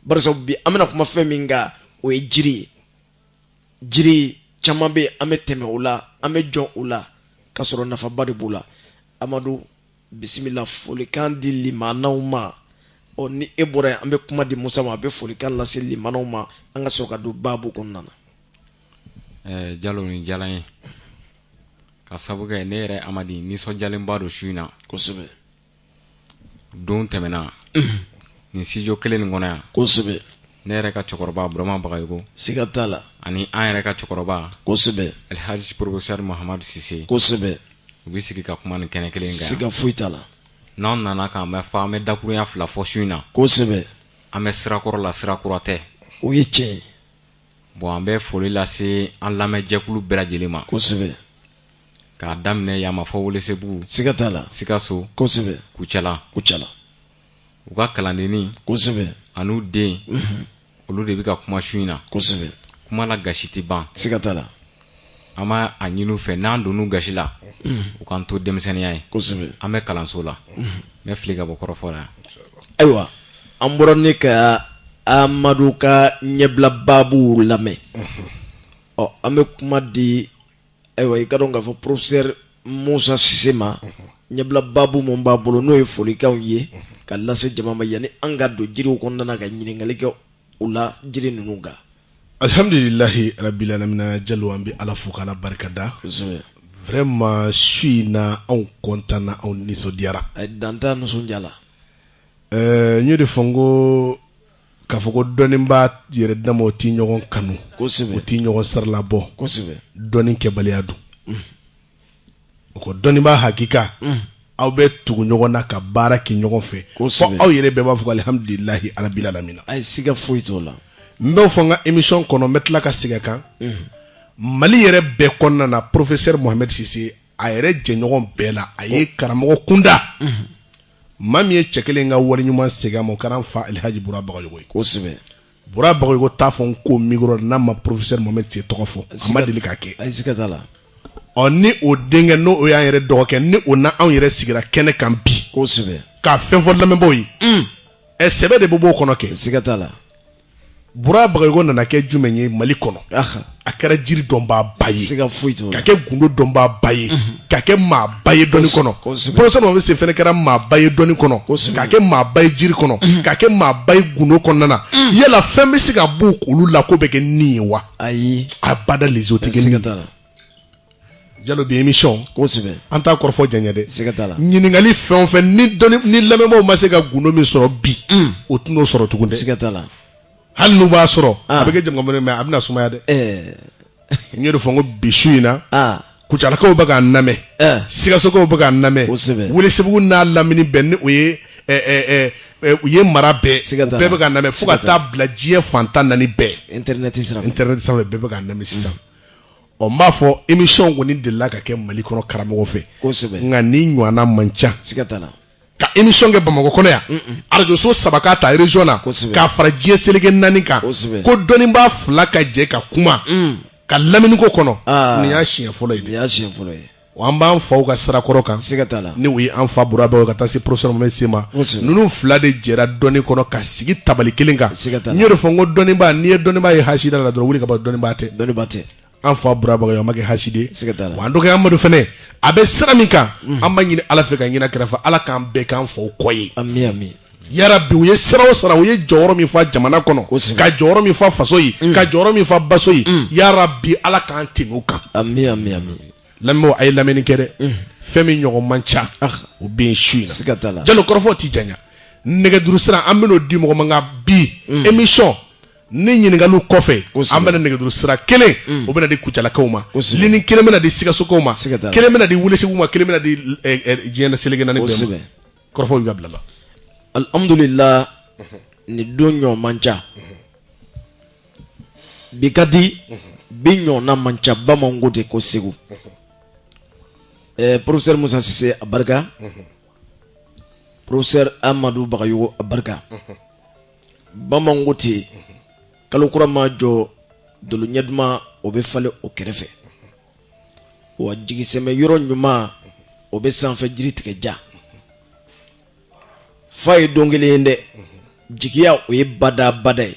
Barisa bi an bɛna kuma fɛn min kan, o ye jiri ye. Jiri caman bɛ, an bɛ tɛmɛ o la, an bɛ jɔn o la, k'a sɔrɔ nafaba de b'u la. Amadu, bisimila, folikan di limanaw ma. Ɔ, ni e bɔra yen, an bɛ kuma di Musa ma, a bɛ folikan lase limanaw ma, an ka sɔrɔ ka don baabu kɔnɔna na. Jalo, ni diyara n ye ka sabu kɛ ne yɛrɛ Amadi nisɔndiyalenba don su in na. Don tɛmɛna nin studio kelen nin kɔnɔ yan. Ne yɛrɛ ka cɛkɔrɔba Burama Bagayogo. Siga t'a la. Ani an yɛrɛ ka cɛkɔrɔba Alhaji Professeur Mahamadu Sise. U bɛ sigi ka kuma nin kɛnɛ kelen kan. Siga foyi t'a la. N'an nana k'an bɛ fɔ, an bɛ dakurunya 2 fɔ su in na. An bɛ sirakɔrɔ la, sirakura tɛ. O ye tiɲɛ ye. Bon, an bɛ foli lase an lamɛnjɛkulu bɛɛ lajɛlen ma. K'a daminɛ Yama fɔ Welesebugu. Siga t'a la. Sikaso. Kucala. Kucala. U ka kalandennin. An'u den. Olu de bɛ ka kuma su in na. Kuma la gasi tɛ ban. Siga t'a la. An b'a a ɲini u fɛ, n'an donn'u gasi la, u k'an to denmisɛnninya ye. An bɛ kalanso la. N bɛ fili ka bɔ kɔrɔfɔ la yan. Ayiwa, an bɔra ne ka Amadu ka ɲɛbila baabu lamɛn. Ɔ, an bɛ kuma di, ayiwa, i ka dɔn k'a fɔ professeur Musa Sise ma, ɲɛbila baabu mun b'a bolo, n'o ye folikanw ye ka lase jama ma, yanni an ka don jiriw kɔnɔna na ka ɲininkali kɛ u la jiri ninnu kan. Alhamdulilahi rabbil alamina. Jalo, an bɛ Ala fo k'Ala barika da. Vraiment, su in na, anw content na, anw nisɔndiyara. Dan t'a nisɔndiya la. N y'o de fɔ, n ko k'a fɔ ko dɔnnibaa yɛrɛ dama o tɛ ɲɔgɔn kanu, o tɛ ɲɔgɔn saralabɔ. Dɔnni kɛbaliya don o ko. Dɔnnibaa hakika, aw bɛ tugu ɲɔgɔn na ka baara kɛ ɲɔgɔn fɛ, fo aw yɛrɛ bɛɛ b'a fɔ ko alihamudulilahi rabbil alamina. Ayi, siga foyi t'o la. N b'o fɔ n ka émission kɔnɔ, n bɛ tila ka segin a kan. Mali yɛrɛ bɛɛ kɔnɔna na, professeur Mohamed Sise, a yɛrɛ jɛɲɔgɔn bɛɛ la, a ye karamɔgɔ kunda maa min ye cɛ kelen ka wari ɲuman segin a ma, o kɛra an fa Alhaji Bura Bagayogo ye. Bura Bagayogo t'a fɔ n ko micro n'a ma professeur Mohamed Sise tɔgɔ fɔ, a ma deli k'a kɛ. Ayi, siga t'a la. Ɔ, ni o denkɛ, n'o o y'an yɛrɛ dɔgɔkɛ, ni o na anw yɛrɛ sigira kɛnɛ kan bi ka fɛn fɔ lamɛnbaaw ye, ɛ, sɛbɛ de bɛ b'o kɔnɔ kɛ. Siga t'a la. Bura Bagayogo nana kɛ jumɛn ye Mali kɔnɔ? A kɛra jiri dɔnbaaba ye. Siga foyi t'o la. Ka kɛ gundo dɔnbaaba ye, ka kɛ maaba ye dɔnni kɔnɔ. Professeur Mohamed Sise fɛnɛ kɛra maaba ye dɔnni kɔnɔ, ka kɛ maaba ye jiri kɔnɔ, ka kɛ maaba ye gundo kɔnɔna na. Yala fɛn bɛ se ka bɔ olu la ko bɛ kɛ nin ye wa? Ayi. A bada les o tɛ kɛ. Siga t'a la. Jalo, bi émission, an t'a kɔrɔfɔ janya dɛ. Siga t'a la. Ɲininkali fɛn o fɛn ni dɔnni ni lamɛnbaaw ma se ka gundo min sɔrɔ bi, o tɛn'o sɔrɔ tugun dɛ. Siga t'a la. Hali n'u b'a sɔrɔ, a bɛ kɛ jamu mais a bɛna sumaya dɛ. N y'o de fɔ, n ko bi su in na, Kucalakaw bɛ k'an lamɛn, Sikasokaw bɛ k'an lamɛn, Welesebugu n'a lamini bɛɛ, ni o ye u ye mara bɛɛ, bɛɛ bɛ k'an lamɛn, fo ka taa bila diɲɛ fan 14 bɛɛ. Internet sira. Internet sanfɛ, bɛɛ bɛ k'an lamɛn sisan. Ɔ, n b'a fɔ, émission kɔni delila ka kɛ Mali kɔnɔ karamɔgɔ fɛ, nka ni ɲɔgɔnna man ca. Siga t'a la. Ka émission kɛ Bamakɔ kɔnɔ yan, arajoso 3 k'a ta région na, k'a fara diɲɛ seleke 4 kan, ko dɔnnibaa 2 ka jɛ ka kuma ka laminiko kɔnɔ, nin y'a siɲɛ fɔlɔ ye. Nin y'a siɲɛ fɔlɔ ye. An b'an faw ka sirakɔrɔ kan. Siga t'a la. Ni o ye an fa Bura Bagayogo ka taa se professeur Mohamed Sise ma. Ninnu 2 de jɛra dɔnni kɔnɔ ka sigi tabali kelen kan. Siga t'a la. N y'o de fɔ, n ko dɔnnibaa, n'i ye dɔnnibaa ye hasida la dɔrɔn, wuli ka bɔ, dɔnnibaa tɛ. Dɔnnibaa tɛ. An fa Bura Bagayogo, a ma kɛ hasidi ye. Siga t'a la. Wa an dɔgɔkɛ Amadu fɛnɛ, a bɛ sira min kan, an b'a ɲini Ala fɛ ka ɲini kɛrɛfɛ, Ala k'an bɛɛ k'an faw kɔ ye. Ami, ami. Yarabi, u ye sira o sira, u ye jɔyɔrɔ min fa jamana kɔnɔ, ka jɔyɔrɔ min fa faso ye, ka jɔyɔrɔ min fa baso ye, yarabi, Ala k'an tɛmɛ u kan. Ami, ami, ami. Lamɛnbaaw, a ye lamɛnni kɛ dɛ. Fɛn min ɲɔgɔn man ca, o bɛ yen su in na. Siga t'a la. Jalo, kɔrɔfɔ ti janya. Nɛgɛjuru sira, an bɛn'o di mɔgɔ ma, nka bi émission ni ɲininkaliw kɔfɛ, an bɛna nɛgɛjuru sira kelen, o bɛna di Kucalakaw ma, ligne kelen bɛna di Sikasokaw ma, kelen bɛna di Welesebugu ma, kelen bɛna di diɲɛ seleke 4 bɛɛ ma. Kɔrɔfɔw bɛ ka bila la. Alhamdulillah, nin don ɲɔgɔn man ca. Bi ka di, bi ɲɔgɔnna man ca. Bamananw ko de ko Segu. Professeur Musa Sise, a barika. Professeur Amadu Bagayogo, a barika. Bamananw ko ten, kalo kura ma jɔ, dolo ɲɛ duman o bɛ falen o kɛrɛfɛ. Wa jigisɛmɛ yɔrɔ ɲuman, o bɛ sanfɛ jiri tigɛ ja. Fa ye don kelen ye dɛ. Jigiya o ye badabada ye.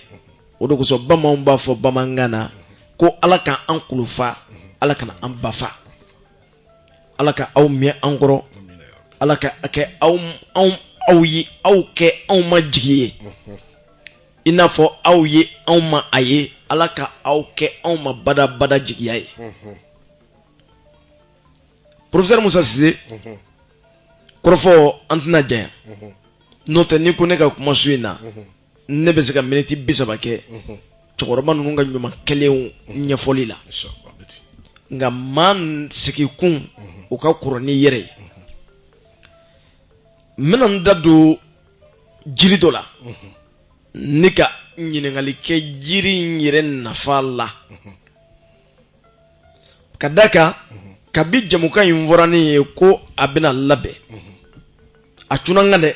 O de kosɔn bamananw b'a fɔ bamanankan na ko Ala ka an kulu fa, Ala kana an ba fa. Ala ka aw mɛn an kɔrɔ, Ala ka kɛ aw aw ye, aw kɛ anw ma jigi ye. I n'a fɔ aw ye anw ma a ye, Ala ka aw kɛ anw ma badabada jigiya ye. Professeur Musa Sise, kɔrɔfɔ an tɛna janya. N'o tɛ n'i ko ne ka kuma su in na, ne bɛ se ka miniti 30 kɛ cɛkɔrɔba ninnu ka ɲuman kɛlenw ɲɛfɔli la. Nka maa sigikun o ka kɔrɔ n'i yɛrɛ ye. N bɛna n da don jiri dɔ la, ne ka ɲininkali kɛ jiri in yɛrɛ nafa la. Ka da kan, kabi jamukan in fɔra ne ye ko a bɛna labɛn, a cunna n kan dɛ,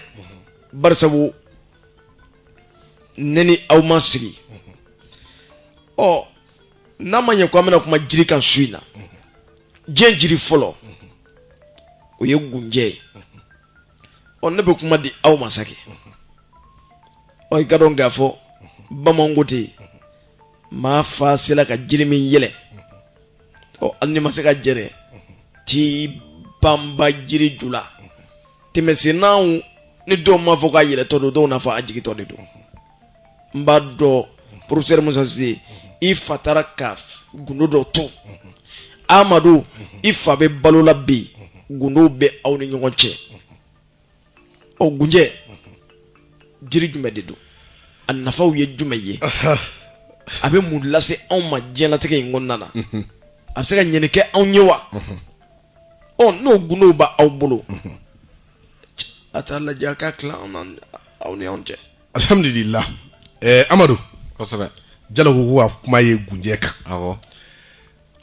barisabu ne ni aw ma sigi. Ɔ n'a ma ɲɛ ko an bɛna kuma jiri kan su in na, diɲɛ jiri fɔlɔ o ye gunjɛ ye. Ɔ ne bɛ kuma di aw ma sa kɛ. Ɔ i ka dɔn k'a fɔ bamananw ko ten, maa fa sera ka jiri min yɛlɛ, ɔ hali n'i ma se ka jɛrɛ, t'i banba jiri ju la. Tɛmɛsennaw ni dɔw m'a fɔ k'a yɛlɛtɔ don, dɔw n'a fɔ a jigitɔ de don. N b'a dɔn professeur Musa Sise, i fa taara ka gundo dɔ to. Amadu, i fa bɛ balo la bi, gundow bɛ aw ni ɲɔgɔn cɛ. Ɔ gunjɛ, jiri jumɛn de don? A nafaw ye jumɛn ye? A bɛ mun lase anw ma diɲɛlatigɛ in kɔnɔna na? A bɛ se ka ɲɛni kɛ anw ye wa? Ɔ n'o gundow b'aw bolo, a t'a lajɛ a ka tila aw ni anw cɛ. Alhamdulillah. Amadu. Kosɛbɛ. Jalo ko ka kuma ye gunjɛ kan. Awɔ.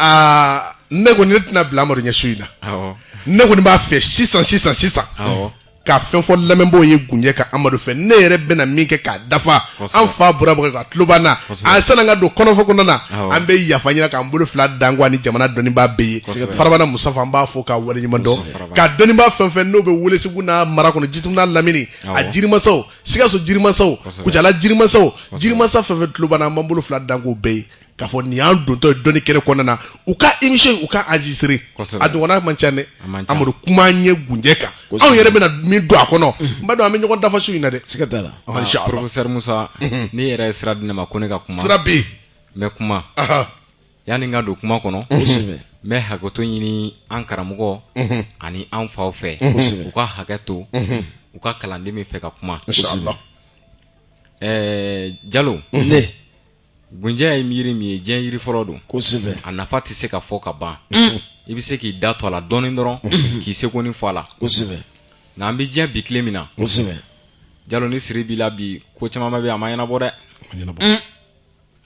Aa ne kɔni ne tɛna bila Amadu ɲɛ su in na. Awɔ. Ne kɔni b'a fɛ sisan sisan sisan. Awɔ. Ka fɛn fɔ lamɛnbaaw ye gunjɛ kan Amadu fɛ, ne yɛrɛ bɛna min kɛ k'a dafa. An fa bɔra bɔ ka tulo b'an na. An sanni an ka don kɔnɔfɔ kɔnɔna na, an bɛ yafa ɲini k'an bolo fila dan kɔ ani jamana dɔnnibaa bɛɛ ye. Farabana Musafa, an b'a fɔ k'a waleɲuman dɔn. Ka dɔnnibaa fɛn fɛn n'o bɛ Welesebugu n'a mara kɔnɔ, Jitumu n'a lamini, a jirimasaw, Sikaso jirimasaw, Kucala jirimasaw, jirimasa fɛn fɛn tulo b'an na, an b'an bolo fila dan k'o bɛɛ ye. K'a fɔ nin y'an dontɔ ye dɔnni kɛnɛ kɔnɔna na, u ka émission u ka enregistrer. A dɔgɔnna man ca dɛ. Amadu, kuma ɲɛ gunjɛ kan, anw yɛrɛ bɛna min don a kɔnɔ, n b'a dɔn an bɛ ɲɔgɔn dafa su in na dɛ. Siga t'a la. Professeur Musa, ne yɛrɛ ye sira di ne ma ko ne ka kuma. Sira bɛ yen. N bɛ kuma. Yanni n ka don kuma kɔnɔ, n bɛ hakɛto ɲini an karamɔgɔ ani an faw fɛ, u ka hakɛ to, u ka kalanden min fɛ ka kuma. Jalo. Ne. Gunjɛ ye yiri min ye, diɲɛ yiri fɔlɔ don. Kosɛbɛ. A nafa tɛ se ka fɔ ka ban. I bɛ se k'i da to a la dɔɔnin dɔrɔn, k'i seko ni fɔ a la. Kosɛbɛ. Nka an bɛ diɲɛ bi tile min na. Kosɛbɛ. Jalo, ni siri b'i la bi, ko caman bɛ yen a ma ɲɛnabɔ dɛ.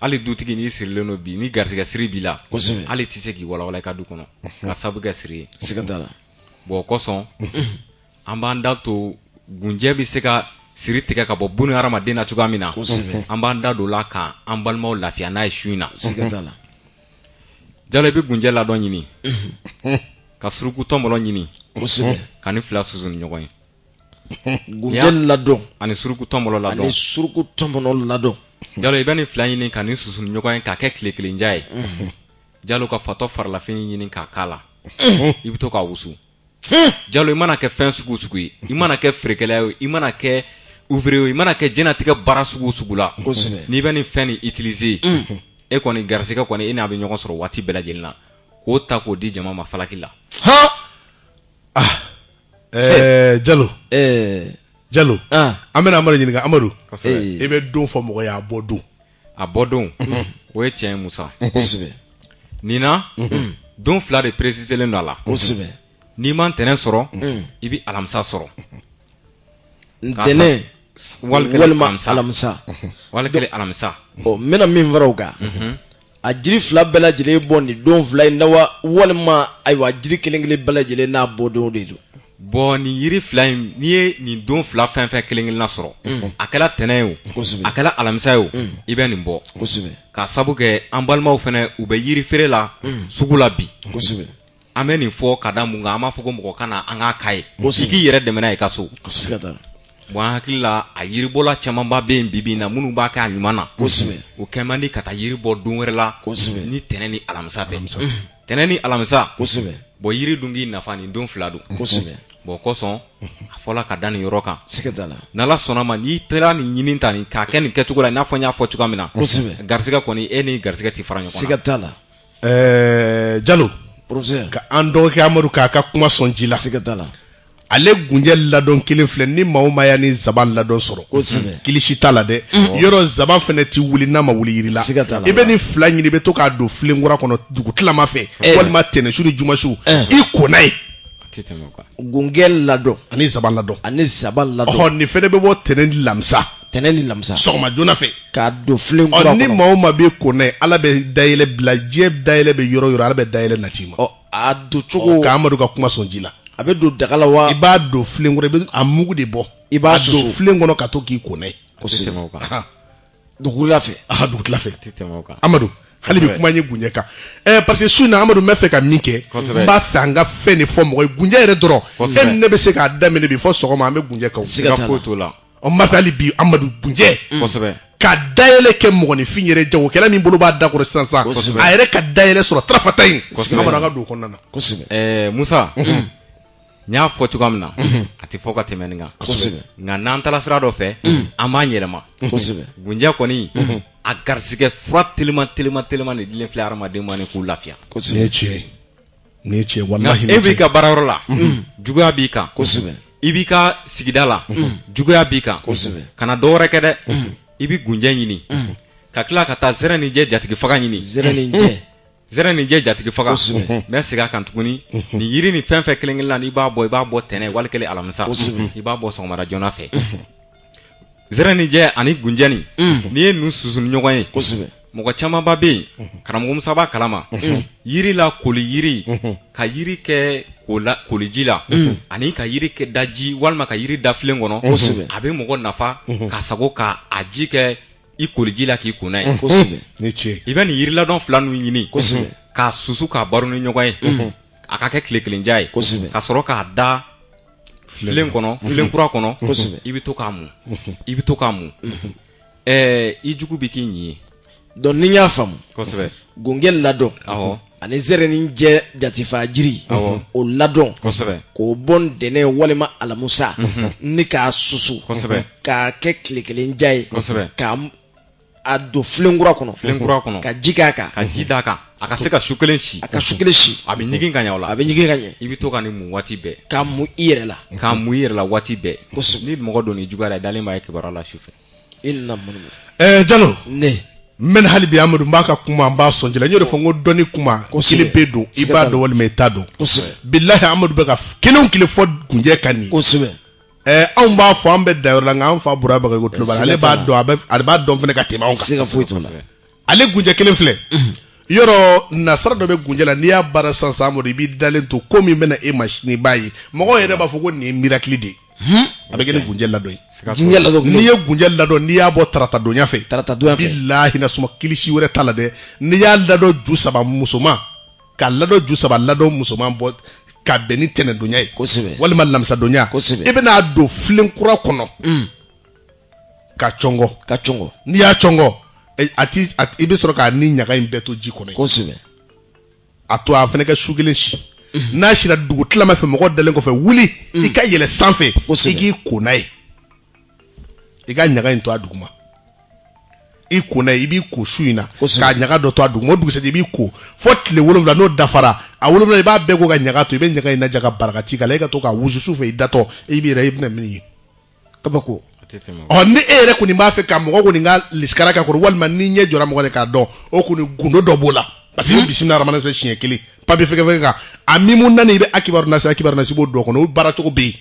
Hali dutigi n'i sirilen don bi, ni garisɛgɛ siri b'i la. Kosɛbɛ. Hali tɛ se k'i walawala i ka du kɔnɔ. Ka sabu kɛ siri ye. Siga t'a la. Bon o kosɔn, an b'an da to gunjɛ bɛ se ka siri tigɛ ka bɔ bunu hadamaden na cogoya min na, an b'an da don la ka an balimaw lafiya n'a ye su in na. Siga t'a la. Jalo, i bɛ gunjɛ ladɔn ɲini, ka suruku tɔnbɔlɔ ɲini, Kosɛbɛ. ka ni fila susu ni ɲɔgɔn ye. Gunjɛ ladɔn ani suruku tɔnbɔlɔ ladɔn. Ani suruku tɔnbɔlɔ ladɔn. Jalo, i bɛ nin fila ɲini ka nin susu ni ɲɔgɔn ye k'a kɛ tile kelen ja ye. Jalo, ka fatɔ farilafini ɲini k'a k'a la, i bɛ to k'a wusu. Jalo, i mana kɛ fɛn sugu sugu ye, i mana kɛ feerekɛla ye, i mana kɛ ouvrier ye, i mana kɛ diɲɛlatigɛ baara sugu sugu la, n'i bɛ nin fɛn nin utiliser, e kɔni garisɛgɛ kɔni e n'a bɛ ɲɔgɔn sɔrɔ waati bɛɛ lajɛlen na, k'o ta k'o di jama ma falaki la. Jalo. Jalo. An bɛna Amadu ɲininka. Amadu, Kosɛbɛ. i bɛ don fɔ mɔgɔ ye, a bɔ don. A bɔ don, o ye tiɲɛ ye Musa. Kosɛbɛ. Nin na, don fila de précisélen don a la. Kosɛbɛ. N'i ma ntɛnɛn sɔrɔ, i bɛ alamisa sɔrɔ. Ntɛnɛn walima alamisa. Wali kelen alamisa. Ɔ n bɛna min fara o kan, a jiri fila bɛɛ lajɛlen bɔ nin don fila in na wa, walima ayiwa jiri kelen kelen bɛɛ lajɛlen n'a bɔ don de don? Bon nin yiri fila in, n'i ye nin don fila fɛn fɛn kelen kelenna sɔrɔ, a kɛra tɛnɛn ye o, a kɛra alamisa ye o, i bɛ nin bɔ. Kosɛbɛ. K'a sabu kɛ an balimaw fana, u bɛ yiri feere la sugu la bi. Kosɛbɛ. An bɛ nin fɔ ka da mun kan, an b'a fɔ ko mɔgɔ ka na an k'a k'a ye. I k'i yɛrɛ dɛmɛ n'a ye i ka so. Siga t'a la. Bon, an hakili la, a yiribɔla camanba bɛ yen bi bi in na minnu b'a kɛ a ɲuman na. O kɛ man di ka taa yiri bɔ don wɛrɛ la ni tɛnɛn ni alamisa tɛ. Tɛnɛn ni alamisa. Bon, yiri dun k'i nafa nin don fila don. Bon, kosɔn a fɔla ka da nin yɔrɔ kan. Siga t'a la. N'Ala sɔnna ma, n'i taara nin ɲini ta nin k'a kɛ nin kɛcogo la, i n'a fɔ n y'a fɔ cogoya min na, garisɛgɛ kɔni, e ni garisɛgɛ tɛ fara ɲɔgɔn na. Siga t'a la. Jalo. Professeur. Ka an dɔgɔkɛ Amadu k'a ka kuma sɔn ji la. Siga t'a la. Ale gunjɛ ladɔn kelen filɛ, ni maa o maa y'a ni zaban ladɔn sɔrɔ, kilisi t'a la dɛ. Yɔrɔ zaban fɛnɛ ti wuli n'a ma wuli yiri la. Siga t'a la. I bɛ nin fila ɲini, i bɛ to k'a don filenkura kɔnɔ dugu tilama fɛ, walima tɛnɛnsu ni jumasu, i ko n'a ye. A tɛ tɛmɛ o kan. Gunjɛ ladɔn ani zaban ladɔn. Ani zaban ladɔn. Ɔhɔ, nin fɛnɛ bɛ bɔ tɛnɛn ni lamisa. Tɛnɛn ni lamisa. Sɔgɔma joona fɛ. K'a don filen kura kɔnɔ. Ni kɔnɔ. maa o maa bɛ ko n'a ye, Ala bɛ dayɛlɛ bila diɲɛ, dayɛlɛ bɛ yɔrɔ o yɔrɔ, Ala bɛ dayɛlɛ nati ma. Ɔ, a don cogo. Ka Amadu ka kuma sɔn ji la. A bɛ don daga la wa? I b'a don filen kɔnɔ, i bɛ a mugu de bɔ. I b'a a susu. Don filen kɔnɔ ka to k'i ko n'a ye. A tɛ tɛmɛ o kan. Dugula fɛ. Aha, dugutila fɛ. A tɛ tɛmɛ o kan. Amadu, hali bi kuma ye gunjɛ kan, parce que su in na, Amadu, n bɛ fɛ ka min kɛ, n b'a fɛ an ka fɛn de fɔ mɔgɔ ye gunjɛ yɛrɛ dɔrɔn. E ni ne bɛ se k'a daminɛ bi fɔ sɔgɔma, an bɛ gunjɛ kan. Siga foyi t'o la. Ɔ, n b'a fɛ hali bi, Amadu, gunjɛ. Ka dayɛlɛ kɛ mɔgɔninfin yɛrɛ, jagokɛla min bolo b'a da kɔrɔ sisan sisan, a yɛrɛ ka dayɛlɛ sɔrɔ tarafata in. Amadu, an ka don o kɔnɔna na. Musa, n y'a fɔ cogoya min na, a tɛ fɔ ka tɛmɛ nin kan. Nka n'an taara sira dɔ fɛ, an b'an yɛlɛma. Gunjɛ kɔni, a garisɛgɛ fura telima telima telima de dilen filɛ hadamaden ma ni k'u lafiya. Nin ye tiɲɛ ye, nin ye tiɲɛ, walahi. E b'i ka baarayɔrɔ la, juguya b'i kan. I b'i ka sigida la, juguya b'i kan. Kana dɔ wɛrɛ kɛ dɛ, i bɛ gunjɛ ɲini ka tila ka taa zɛrɛ ni jɛ jatigi faga ɲini. Zɛrɛ ni jɛ. Zɛrɛ ni jɛ jatigi faga. N bɛ segin a kan tuguni, nin yiri ni fɛn fɛn kelen kelen na, n'i b'a bɔ, i b'a bɔ tɛnɛn wali kelen alamisa, i b'a bɔ sɔgɔmada joona fɛ. Zɛrɛ ni jɛ ani gunjɛ nin, n'i ye ninnu susu ni ɲɔgɔn ye, mɔgɔ camanba bɛ yen, karamɔgɔ Musa b'a kalama, yiri la koli yiri, ka yiri kɛ koliji la, ani ka yiri kɛ daji walima ka yiri da filen kɔnɔ, a bɛ mɔgɔ nafa ka sago ka a ji kɛ i koliji la k'i kun n'a ye. I bɛ nin yiri ladɔn fila ninnu ɲini k'a susu k'a baro ni ɲɔgɔn ye, a ka kɛ tile kelen ja ye, ka sɔrɔ k'a da filen kɔnɔ, filen kura kɔnɔ, i bɛ to k'a mun, i bɛ to k'a mun, i jugu bɛ k'i ɲin ye. Donc ni n y'a faamu, gunjɛ ladɔn ani zɛrɛ ni jɛ jatifa jiri, o ladɔn k'o bɔ ntɛnɛn walima alamusa, ni k'a susu k'a kɛ tile kelen ja ye, k'a a don filen kura kɔnɔ, ka ji k'a kan, ka ji d'a kan, a ka se ka su kelen si, a ka su kelen si, a bɛ ɲigin ka ɲɛ o la, a bɛ ɲigin ka ɲɛ. I bɛ to ka nin mun waati bɛɛ, k'a mun i yɛrɛ la, k'a mun i yɛrɛ la waati bɛɛ. Ni mɔgɔ donna i juguya la, i dalen b'a ye kibaruya la su fɛ. I nana mun? Jalo. Ne. N bɛ hali bi, Amadu, n b'a ka kuma, n b'a sɔn ji la. N y'o de fɔ, n ko dɔnni kuma kelen pe don, i b'a dɔn walima i t'a dɔn. Bilahi, Amadu bɛ ka kelen o kelen fɔ gunjɛ kan nin ye. Anw b'a fɔ, an bɛ da yɔrɔ la, nka an fa Bura Bagayogo tulo b'a la, ale b'a dɔn, ale b'a dɔn fana ka tɛmɛ anw kan. Siga foyi t'o la. Ale gunjɛ kelen filɛ, yɔrɔ nasara dɔ bɛ gunjɛ la, n'i y'a baara sisan sisan, Amadu, i b'i dalen to ko min bɛna e ma sini, i b'a ye mɔgɔw yɛrɛ b'a fɔ ko nin ye miracle de ye. A bɛ kɛ ni gunjɛ ladɔn ye. N'i ye gunjɛ ladɔn, n'i y'a bɔ tarata donya fɛ, bilahi, na suma kilisi wɛrɛ t'a la dɛ. N'i y'a ladɔn ju saba musoman, ka ladɔn ju saba ladɔn musoman bɔ ka bɛn ni tɛnɛndonya ye, walima lamisadonya, i bɛna don filen kura kɔnɔ ka cɔngɔ. Ka cɔngɔ. N'i y'a cɔngɔ, a ti, i bɛ sɔrɔ k'a ni ɲaga in bɛɛ to ji kɔnɔ. A to a fana ka su kelen si. N'a sera dugu tilama fɛ, mɔgɔ dalen kɔfɛ, wuli i ka yɛlɛ sanfɛ, i k'i ko n'a ye, i ka ɲaga in to a duguma, i ko n'a ye, i b'i ko su in na k'a ɲaga dɔ to a duguma, o dugusɛjɛ i b'i ko fo tile 7, n'o dafara, a 7 i b'a bɛɛ ko ka ɲaga to, i bɛ ɲaga in laja ka barakati k'a la, e ka to k'a wusu su fɛ i datɔ, i b'i yɛrɛ, i bɛna min ye. Kabako. Ɔ, ni e yɛrɛ kɔni b'a fɛ ka mɔgɔ kɔni ka lisikara k'a kɔrɔ, walima ni ɲɛ jɔra mɔgɔ de k'a dɔn, o kɔni gundo dɔ b'o la. Parce que i bɛ bisimila ramana fɛ siɲɛ kelen papier fɛgɛ fɛgɛ kan, a mimu naani, i bɛ akibaru nasi, akibaru nasi, i b'o don o kɔnɔ, o baara cogo bɛ yen.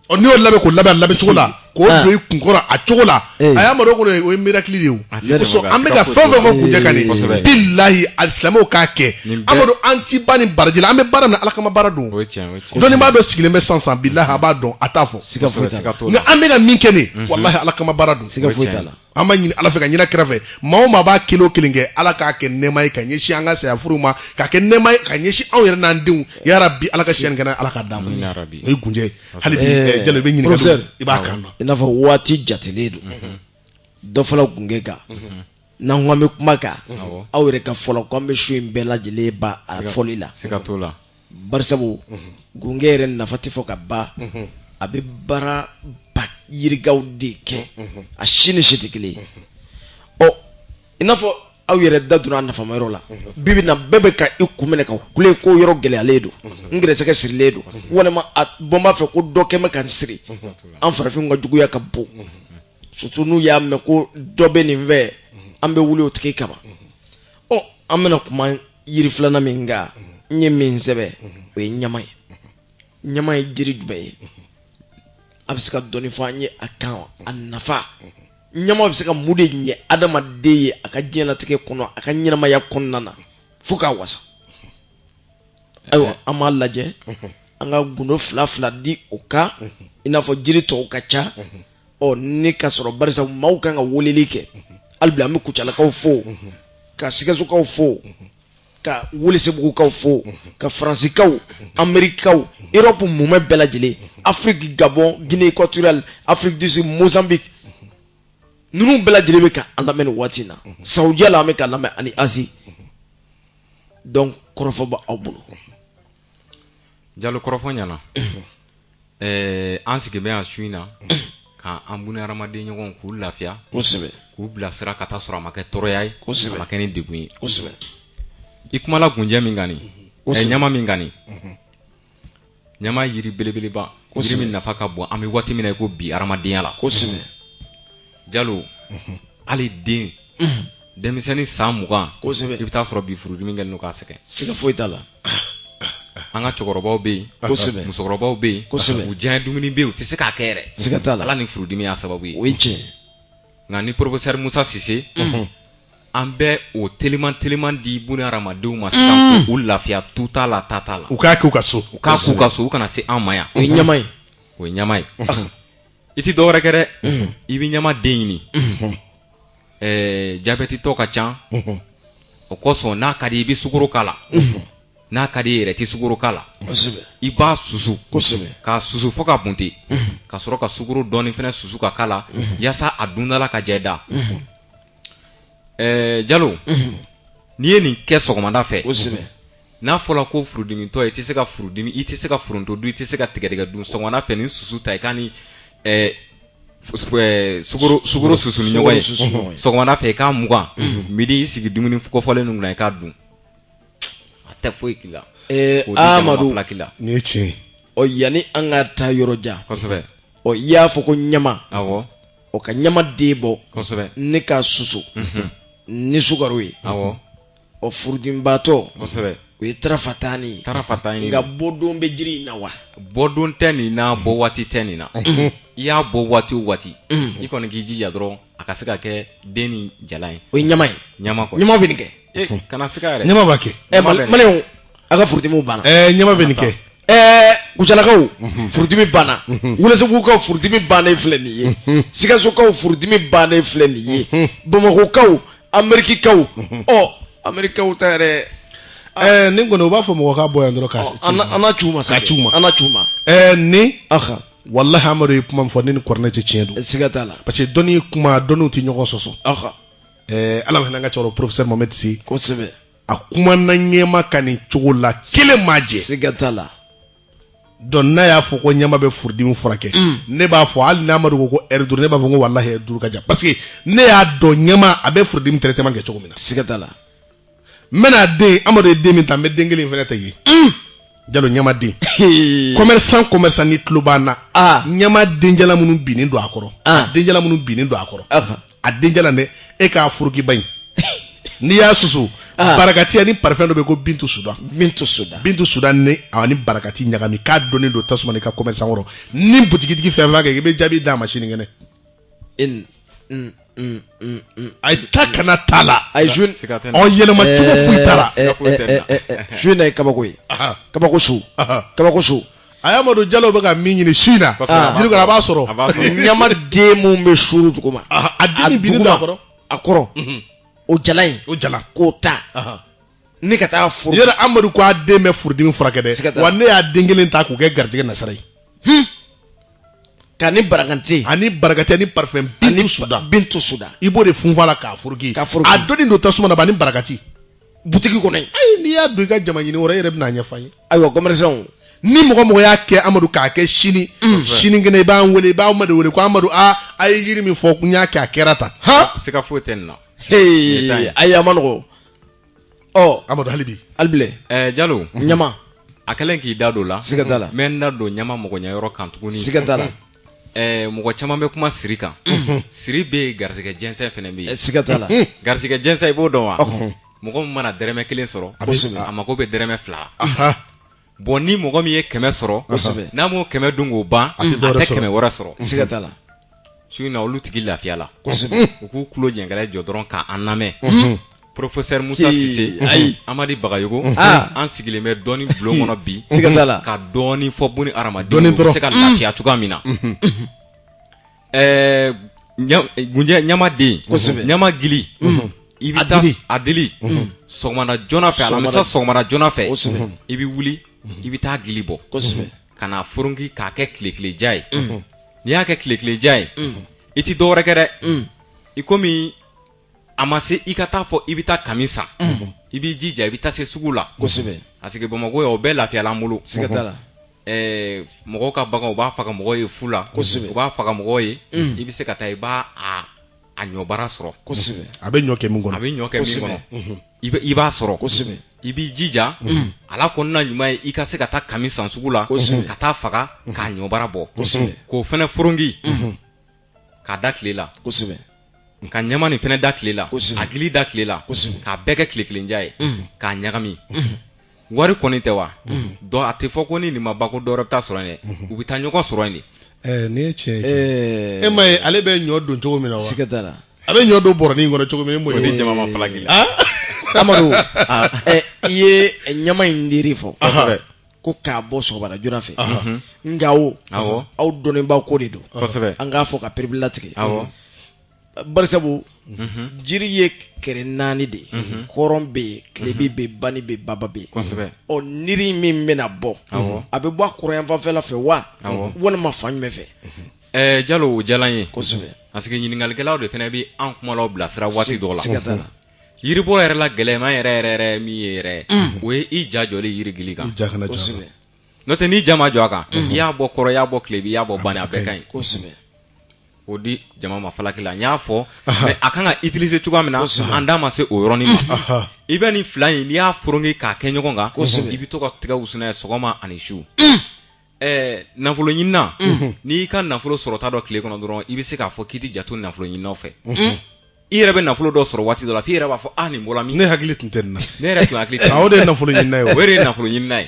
Ɔ, n'i y'o labɛn k'o labɛn a labɛn cogo la, k'o don i kunkɔrɔ a cogo la, a y'a mara o kɔnɔ, o ye miracle de ye. O kosɔn an bɛ ka fɛn o fɛn fɔ kunjɛ kan nin, bilahi, alisilamɛw k'a kɛ. Amadu, an ti ba ni baraji la, an bɛ baara min na, Ala kama baara don. Dɔnnibaa dɔ sigilen bɛ sisan sisan, bilahi, a b'a dɔn, a t'a fɔ. Siga foyi t'a la. Nka an bɛ ka min kɛ nin, walahi, Ala kama baara don. Siga foyi t'a la. An b'a ɲini Ala fɛ ka ɲini kira fɛ, maa o maa b'a kelen o kelen kɛ, Ala k'a kɛ nɛɛma ye ka ɲɛsin an ka saya furuw ma, k'a kɛ nɛɛma ye ka ɲɛsin anw yɛrɛ n'an denw. Yarabi, Ala ka siyɛn kɛnɛ, Ala k'a d'an ma. O ye gunjɛ ye. Hali bi, Jalo, i bɛ ɲininkali, i b'a kan na. I n'a fɔ waati jatelen don, dɔ fɔla gunge kan, n'an ko an bɛ kuma kan, aw yɛrɛ ka fɔlɔ ko an bɛ su in bɛɛ lajɛlen ban a fɔli la. Siga t'o la. Barisabu gunge yɛrɛ nafa tɛ fɔ ka ban. A bɛ baara ba yirikaw de kɛ, a si ni si tɛ kelen ye. Ɔ, i n'a fɔ aw yɛrɛ da donna a nafamayɔrɔ la, bi bi na bɛɛ bɛ ka i kun minɛ ka kule ko yɔrɔ gɛlɛyalen don, n gɛrɛsɛgɛ sirilen don, walima a bɔ n b'a fɛ ko dɔ kɛ bɛ ka n siri. An farafinw ka juguya ka bon, surtout n'u y'a mɛn ko dɔ bɛ nin fɛ, an bɛ wuli o tigi kama. Ɔ, an bɛna kuma yiri filanan min kan, n ye min sɛbɛn, o ye ɲama ye. Ɲama ye jiri jumɛn ye? A bɛ se ka dɔɔni fɔ an ye a kan, a nafa? Ɲama bɛ se ka mun de ɲɛ adamaden ye a ka diɲɛlatigɛ kɔnɔ, a ka ɲɛnamaya kɔnɔna na, fo k'a wasa? Ayiwa, an b'a lajɛ an ka gundo fila fila di o kan, i n'a fɔ jiri tɔw ka ca. Ɔ, ni ka sɔrɔ barisa maaw kan ka weleli kɛ hali bi. An bɛ Kucalakaw fo, ka Sikasokaw fo, ka Welesebugukaw fo, ka Faransikaw, Amerikaw, Europe mumɛ bɛɛ lajɛlen, Afrique, Gabon, Guinée équatoriale, Afrique du Sud, Mozambique, ninnu bɛɛ lajɛlen bɛ ka an lamɛn nin waati in na. Saudiya la, an bɛ ka lamɛn, ani Asie. Donc kɔrɔfɔ bɛ aw bolo. Jalo, kɔrɔfɔ ɲɛna. An sigilen bɛ yan su in na ka an buna hadamaden ɲɔgɔn k'u lafiya, k'u bilasira ka taa sɔrɔ a ma kɛ tɔɔrɔya ye, a ma kɛ ni degun ye. I kumala gunjɛ min kan nin, ɲama min kan nin, ɲama yiri belebeleba, yiri min nafa ka bon an bɛ waati min na i ko bi hadamadenya la. Jalo, hali den denmisɛnnin san 20, i bɛ taa sɔrɔ bi furudimi kɛlen don k'a sɛgɛn. Siga foyi t'a la. An ka cɛkɔrɔbaw bɛ yen, musokɔrɔbaw bɛ yen, u diya dumuni bɛ yen, u tɛ se k'a kɛ yɛrɛ. Siga t'a la. Ala ni furudimi y'a sababu ye. O ye tiɲɛ. Nka ni professeur Musa Sise, an bɛ o teliman teliman di buna hadamadenw ma sisan k'u lafiya, tu t'a la, ta t'a la. U k'a k'u ka so. U k'a k'u ka so, u kana se an ma yan. O ye ɲama ye. O ye ɲama ye. I tɛ dɔwɛrɛ kɛ dɛ, i bɛ ɲama den ɲini. Jabɛti tɔ ka ca, o kosɔn n'a ka di i bɛ sukaro k'a la, n'a ka di i yɛrɛ tɛ sukaro k'a la. I b'a susu k'a susu fo ka bunte, ka sɔrɔ ka sukaro dɔɔni fana susu ka k'a la, yaasa a dundala ka jɛ da. Jalo, n'i ye nin kɛ sɔgɔmada fɛ, n'a fɔra ko furudimitɔ, i tɛ se ka furudimi, i tɛ se ka foronto dun, i tɛ se ka tigɛdɛgɛ dun, sɔgɔmada fɛ nin susu ta, i ka ni sukaro susu ni ɲɔgɔn ye, sɔgɔmada fɛ i k'a mugan, midi i sigi dumuni kɔfɔlen ninnu kunna, i k'a dun, a tɛ foyi k'i la. Amadu, nin ye tiɲɛ ye. Ɔ, yanni an ka taa yɔrɔ jan, ɔ, i y'a fɔ ko ɲama, o ka ɲama den bɔ ne ka susu ni sukaro ye. Ɔ, furudimibaatɔ, o ye tarafatani ye. Tarafatani. Nka bɔdon bɛ jiri in na wa? Bɔdon tɛ nin na, bɔ waati tɛ nin na. I y'a bɔ waati o waati, i kɔni k'i jija dɔrɔn a ka se ka kɛ den ni jalan ye. O ye ɲama ye. Ɲama kɔni. Ɲama bɛ nin kɛ. Kana siga yɛrɛ. Ɲama b'a kɛ. Maliyɛnw, a ka furudimiw banna. Ɲama bɛ nin kɛ. Kucalakaw, furudimi banna. Welesebugukaw, furudimi bannen filɛ nin ye. Sikasokaw, furudimi bannen filɛ nin ye. Bamakɔkaw, Amerikikaw, ɔ, Amerikikaw ta yɛrɛ. Nin kɔni, u b'a fɔ mɔgɔ k'a bɔ yan dɔrɔn k'a An n'a c'u ma sa. K'a c'u ma. An n'a c'u ma. Nin, walahi, Amadu ye kuma min fɔ, ne ni kuranɛ tɛ, tiɲɛ don. Siga t'a la. Parce que dɔnni kuma, dɔnniw tɛ ɲɔgɔn sɔsɔ. Ala ma hinɛ an ka cɛkɔrɔba professeur Mohamed Sise. A kumana ɲɛma ka nin cogo la, kelen ma jɛ. Siga t'a la. Donc n'a y'a fɔ ko ɲama bɛ furudimi furakɛ, ne b'a fɔ, hali n'a Amadu ko ko heure 5, ne b'a fɔ ko walahi heure 5 ka jan, parce que ne y'a dɔn ɲama a bɛ furudimi traitement kɛ cogo min na. Siga t'a la. N bɛna den, Amadu ye den min ta, n bɛ den kelen in fana ta yen. Jalo, ɲama den, commerçant commerçant ni tulo b'an na, ɲama denjalan minnu binnen don a kɔrɔ, a denjalan minnu binnen don a kɔrɔ, a denjalan dɛ, e k'a furukiba in, n'i y'a susu, Barakati ani parfum dɔ bɛ ko Bintu Sudan. Bintu Sudan. Bintu Sudan ni ani barakati ɲagami k'a donnen don tasuma na i ka commerçant kɔrɔ. Ni butigitigi fɛn fɛn kɛ i bɛ jaabi d'a ma sinikɛnɛ. A ye ta kana t'a la. Ayi su ɔ yɛlɛma cogo foyi t'a la. Su in na ye kabako ye. Kabako su. Kabako su. A y'a Amadu Jalo bɛ ka min ɲini su in na. Jiri kɔrɔ a b'a sɔrɔ. Ɲama den mun bɛ suru duguma. A den min binnen don a kɔrɔ. A kɔrɔ. O jala in. O jala. K'o ta. Ne ka taa furu. Yɔrɔ Amadu ko a den bɛ furudimi furakɛ dɛ. Wa ne y'a den kelen ta k'o kɛ garijɛgɛ nasara ye. Ka ni barakante. Ani barakante ani parfum Bintu Sudan. Bintu Sudan. I b'o de funfun a la k'a furuki. K'a furuki. A donni don tasuma na ba ani barakati. Butigi kɔnɔ yen. Ayi n'i y'a don i ka jama ɲini wɛrɛ e yɛrɛ bɛna a ɲɛfɔ an ye. Ayiwa commerçant. Ni mɔgɔ mɔgɔ y'a kɛ Amadu k'a kɛ sini. Sinikɛnɛ i b'an wele i b'an Amadu wele ko Amadu aa a ye yiri min fɔ n y'a kɛ a kɛra tan. Han. Siga foyi tɛ nin na. Ayi a ma nɔgɔ. Ɔ. Amadu hali bi. Hali bilen. Jalo. Ɲama. A kɛlen k'i da don la. Siga t'a la. N bɛ n da don ɲama mɔgɔɲɛyɔrɔ kan tuguni. Siga t'a la. Mɔgɔ caman bɛ kuma siri kan. Siri bɛ yen, garisɛgɛ jɛnsɛn fɛnɛ bɛ yen. Siga t'a la. Garisɛgɛ jɛnsɛn i b'o dɔn wa? Mɔgɔ min mana dɛrɛmɛ kelen sɔrɔ. A mako bɛ dɛrɛmɛ fila la. Bon ni mɔgɔ min ye 100 sɔrɔ. N'a m'o 100 dun k'o ban. A tɛ 100 wɛrɛ sɔrɔ. Siga t'a la. Su in na olu tigi lafiya la. U k'u tulo jɛnkɛlɛ jɔ dɔrɔn k'an lamɛn. Professeur Musa Sise, ayi, Amadi Bagayogo, an sigilen bɛ dɔɔni bulon kɔnɔ bi, siga t'a la, ka dɔɔni fɔ buni hadamadenw bɛ se ka lafiya cogoya min na. Gunjɛ ɲama den, ɲama gili, i bɛ taa a dili sɔgɔmada joona fɛ, alamisa sɔgɔmada joona fɛ, i bɛ wuli, i bɛ taa gili bɔ, ka na furunki k'a kɛ tile kelen ja ye. N'i y'a kɛ tile kelen ja ye, i ti dɔwɛrɛ kɛ dɛ, i komi a ma se i ka taa fɔ i bɛ taa kami san, i b'i jija i bɛ taa se sugu la. Kosɛbɛ. Parce que Bamakɔ yan o bɛɛ lafiyala an bolo. Siga t'a la. Mɔgɔw ka bagan u b'a faga mɔgɔw ye fu la. Kosɛbɛ. U b'a faga mɔgɔw ye. I bɛ se ka taa i b'a a ɲɔbara sɔrɔ. Kosɛbɛ. A bɛ ɲɔ kɛ min kɔnɔ. A bɛ ɲɔ kɛ min kɔnɔ. I b'a sɔrɔ. Kosɛbɛ. I b'i jija. A la kɔnɔna ɲuman ye i ka se ka taa kami san sugu la. Kosɛbɛ. Ka taa faga k'a ɲɔbara bɔ. Kosɛbɛ. K'o fɛnɛ furungi. K'a da tile la. Kosɛbɛ. Ka ɲama nin fɛnɛ da tile la, a gili da tile la, k'a bɛɛ kɛ tile kelen ja ye, k'a ɲagami. Wari kɔni tɛ wa? Dɔ a tɛ fɔ ko ni nin ma ban ko dɔ wɛrɛ bɛ taa sɔrɔ yen dɛ. U bɛ taa ɲɔgɔn sɔrɔ yen de. Nin ye tiɲɛ ye. E ma ye ale bɛ ɲɔ don cogo min na wa? Siga t'a la. A bɛ ɲɔ don bɔrɔnin kɔnɔ cogo min e m'o ye. O di jama ma falaki la. Amadu, i ye ɲama in niri fɔ. Ko k'a bɔ sɔgɔmada joona fɛ. Nka o, aw dɔnnibaaw ko de don. Kosɛbɛ. An k'a fɔ ka perepere latigɛ. Awɔ. Barisabu jiri ye kɛrɛ naani de ye, kɔrɔn bɛ yen, tilebin bɛ yen, bani bɛ yen, baba bɛ yen. Ɔ niri min bɛna bɔ, a bɛ bɔ a kɔrɔnyanfanfɛla fɛ wa walima fan jumɛn fɛ? Jalo o diyara n ye. Kosɛbɛ. Parce que ɲininkalikɛlaw de fana bɛ an kumalaw bilasira waati dɔw la. Siga t'a la. Yiribɔ yɛrɛ la gɛlɛman yɛrɛ yɛrɛ yɛrɛ min ye yɛrɛ, o ye i ja jɔlen yirigili kan. I ja kana jɔ a kan. N'o tɛ n'i ja ma jɔ a kan, i y'a bɔ kɔrɔ, i y'a bɔ tilebin, i y'a bɔ bani, a bɛɛ ka ɲi. Kosɛbɛ. O di jama ma falaki la n y'a fɔ, mais a kan ka utiliser cogoya min na an da ma se o yɔrɔnin ma. I bɛ nin fila in n'i y'a foronke k'a kɛ ɲɔgɔn kan, i bɛ to ka tigɛ wusu n'a ye sɔgɔma ani su. Nafolo ɲinina, n'i y'i ka nafolo sɔrɔta dɔ tile kɔnɔ dɔrɔn, i bɛ se k'a fɔ k'i tɛ jato nafolo ɲininaw fɛ. I yɛrɛ bɛ nafolo dɔ sɔrɔ waati dɔ la f'i yɛrɛ b'a fɔ a nin bɔra min. Ne hakili tun tɛ nin na. Ne yɛrɛ tun hakili tɛ. O de ye nafolo ɲinina ye. O de ye nafolo ɲinina ye.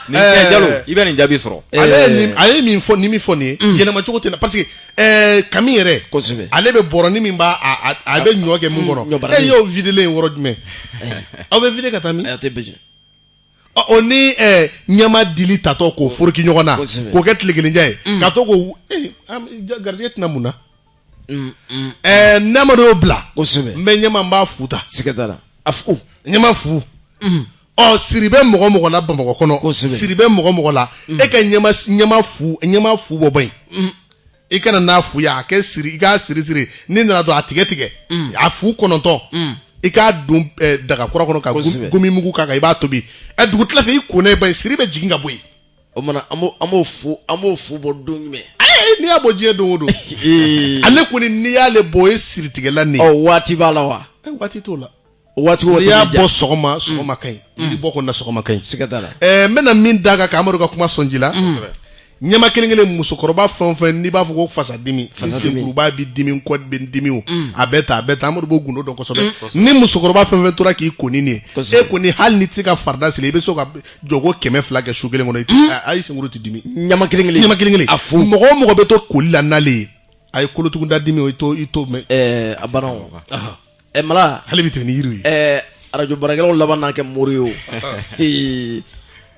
Nin tɛ Jalo, i bɛ nin jaabi sɔrɔ. Ale ye min fɔ ni min fɔ nin ye, yɛlɛma cogo tɛ na parce que kami yɛrɛ. Kosɛbɛ. Ale bɛ bɔrɔnin min b'a a bɛ ɲɔ kɛ mun kɔnɔ. E y'o videlen ye yɔrɔ jumɛn? Aw bɛ vide ka taa min? A tɛ bɛɛ. O ni ɲama dili tatɔ k'o foroki ɲɔgɔn na, k'o kɛ tile kelen ja ye, ka to k'o garijɛgɛ tɛna mun na? Ne ma y'o bila. Kosɛbɛ. N bɛ ɲama n b'a fu ta. Siga t'a la. A fu. Ɲama fu. Ɔ siri bɛ mɔgɔ mɔgɔ la Bamakɔ kɔnɔ. Kosɛbɛ. Siri bɛ mɔgɔ mɔgɔ la. E ka ɲama fu bɔ bɔ yen. I kana n'a fu ye a kɛ siri i k'a siri siri n'i nana dɔrɔn a tigɛ tigɛ. A fu 9. I k'a don daga kura kɔnɔ ka gomi mugu k'a kan i b'a tobi. Dugutila fɛ i ko n'a ye ba ye siri bɛ jigin ka bɔ yen. O mana an b'o fu bɔ don jumɛn? N'i y'a bɔ diɲɛ don o don. Ale kɔni n'i y'ale bɔ o ye siritigɛla nin ye. Ɔ waati b'a la wa? Waati t'o la. Waati o waati. N'i y'a bɔ sɔgɔma sɔgɔma ka ɲi. Yiri bɔ kɔni na sɔgɔma ka ɲi. Siga t'a la. N bɛna min d'a kan ka Amadu ka kuma sɔn ji la. Ɲama kelen kelen musokɔrɔba fɛn o fɛn n'i b'a fɔ ko fasadimi, senkuruba b'i dimi, kɔ bɛ dimi, o a bɛɛ ta, a bɛɛ ta. Amadu b'o gundo dɔn kosɛbɛ. Ni musokɔrɔba fɛn fɛn tora k'i ko ni nin ye, e kɔni hali n'i tɛ se ka farida seli, i bɛ se ka jɔgo 200 kɛ su kelen kɔnɔ, ayi, senkuru tɛ dimi. Ɲama kelen kelen. Ɲama kelen kelen. A fu. Mɔgɔ o mɔgɔ bɛ to koli la n'ale ye, a ye kolotugunda dimi o, i t'o mɛn. A banna o. Mala. Hali bi tɛmɛ ni yiriw ye. Arajo baarakɛlaw laban n'a kɛ mori ye o.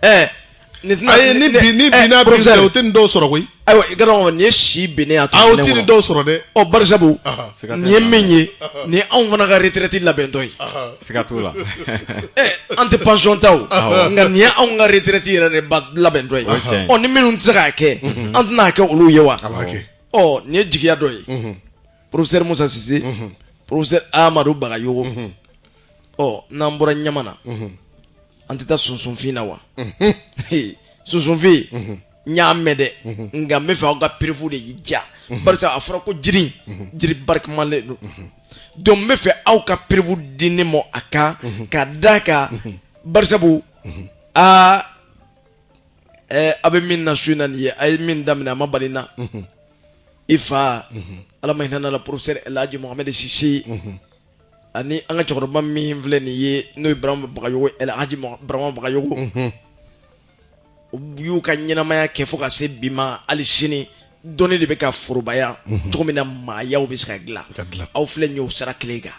Ayi, ni bi ni bi n'a bi o tɛ nin dɔw sɔrɔ koyi. Ayiwa, i ka dɔn nin ye si binnen a to. O tɛ nin dɔw sɔrɔ dɛ. Ɔ, barisabu nin ye min ye, nin ye anw fana ka retraite labɛntɔ ye. Siga t'o la. An tɛ pension ta o, nka nin ye anw ka retraite yɛrɛ de labɛntɔ ye. Ɔ, ni minnu tɛ se k'a kɛ, an tɛna kɛ olu ye wa? Ɔ, nin ye jigiya dɔ ye. Professeur Musa Sise, professeur Amadu Bagayogo. Ɔ, n'an bɔra ɲama na, an tɛ taa sunsunfin na wa? Sunsunfin, n y'a mɛn dɛ, nka n bɛ fɛ aw ka preuve de y'i diya, barisa a fɔra ko jiri jiri barikamalen don. Donc n bɛ fɛ aw ka preuve di ne ma a kan, ka d'a kan, barisabu aa a bɛ min na su in na nin ye, a ye min daminɛ a ma bali n na. I fa, Ala ma hinɛ n'a la, professeur El Hadji Mohamed Sise, ani an ka cɛkɔrɔba min filɛ nin ye, n'o ye Burama Bagayogo, El Hadji Burama Bagayogo, u y'u ka ɲɛnamaya kɛ fo ka se bi ma. Hali sini dɔnni de bɛ ka forobaya cogo min na maayaw bɛ se ka dilan, aw filɛ nin y'o sira kelen kan.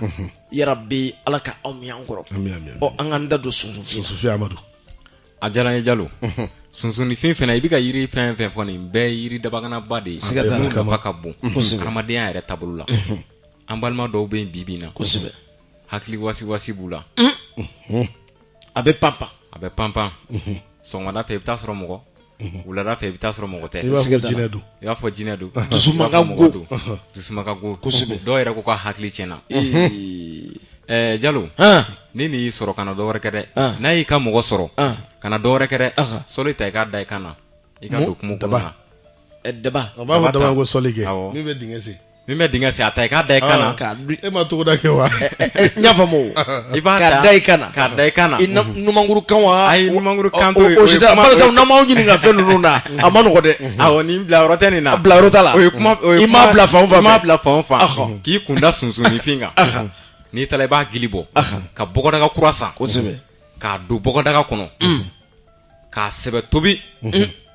Yarabi, Ala ka aw min an kɔrɔ. Ɔ, an k'an da don sunsunfin. Sunsunfin, Amadu. A diyara n ye, Jalo. Sunsunifin fana, i bɛ ka yiri fɛn fɛn fɔ, nin bɛɛ ye yiri dabaganaba de ye mun nafa ka bon hadamadenya yɛrɛ taabolo la. An balima dɔw bɛ yen bi bi in na, hakili wasi wasi b'u la. A bɛ panpan. A bɛ panpan. Sɔgɔmada fɛ i bɛ taa sɔrɔ mɔgɔ, wulada fɛ i bɛ taa sɔrɔ mɔgɔ tɛ. I b'a fɔ jinɛ don. Dusu man ka go. Dusu man ka go. Dɔw yɛrɛ ko ka hakili tiɲɛna. Jalo, ni nin y'i sɔrɔ, kana dɔwɛrɛ kɛ dɛ. N'a y'i ka mɔgɔ sɔrɔ, kana dɔwɛrɛ kɛ dɛ. Sɔli ta, i k'a da i kan na, i ka don kungo kɔnɔ na. Daba. A b'a fɔ daba ko sɔli kɛ min bɛ dingɛ sen. Min bɛ dingɛ sen, a ta i k'a da i kan na. E ma togoda kɛ wa? N y'a faamu. I b'a ta k'a da i kan na. K'a da i kan na. I numankuru kan wa? Ayi, numankuru kan t'o ye. O si tɛ, barisa n'an m'aw ɲininka fɛn ninnu na, a ma nɔgɔ dɛ. Awɔ, nin bila yɔrɔ tɛ nin na. Bila yɔrɔ t'a la. O ye kuma, o ye I m'a bila fan o fan fɛ. I m'a bila fan o fan. K'i kun da sunsunifin kan. N'i taara, i b'a gili bɔ. Ka bɔgɔdaga kura san. Kosɛbɛ. K'a don bɔgɔdaga kɔnɔ. K'a sɛbɛ tobi.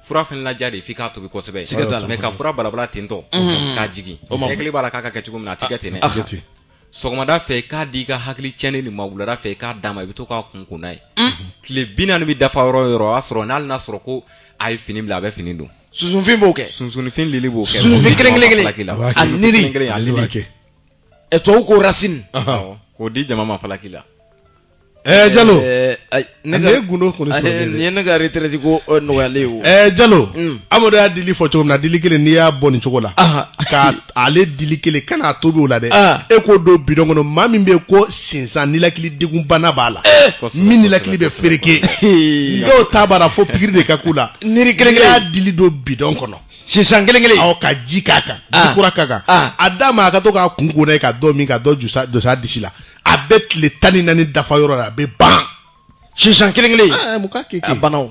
Fura fɛnɛ laja de, f'i k'a tobi kosɛbɛ. Mais ka fura balabala ten tɔ k'a jigin, hakili b'a la k'a ka kɛ cogo min na, a ti kɛ ten dɛ. Sɔgɔmada fɛ i k'a di i ka hakili tiɲɛni nin ma, wulada fɛ i k'a d'a ma, i bɛ to k'a kun kun n'a ye. Tile 40 bɛ dafa yɔrɔ o yɔrɔ, o y'a sɔrɔ n'hali n'a sɔrɔ ko a ye fini bila, a bɛ fini don. Sunsunfin b'o kɛ. Sunsunfin lili b'o kɛ. Sunsunfin kelen kelen kelen. A niri. A lili. Tubabu ko racine. K'o di jama ma falaki la. Jalo, nin ye gundo kɔni sɔrɔ. Nin ye ne ka retraite ko nɔgɔyalen ye o. Jalo, Amadu y'a dili fɔ cogo min na, dili kelen n'i y'a bɔ nin cogo la, ka ale dili kelen kan'a tobi o la dɛ, e k'o don bidɔn kɔnɔ, maa min bɛ yen ko sinsan ninakili degun bana b'a la, min ninakili bɛ fereke, dɔw ta b'a la fo pikiri de ka k'u la. Niri kelen kelen. N'i y'a dili don bidɔn kɔnɔ. Sisan kelen kelen. Awɔ, ka ji k'a kan, ji kura k'a kan. A d'a ma a ka to k'a kun ko n'a ye, ka dɔ min, ka dɔ jɔsi a disi la. A bɛ tile 14 dafa yɔrɔ la, a bɛ ban. Sisan kelen kelen. Mun k'a kɛ? A banna o.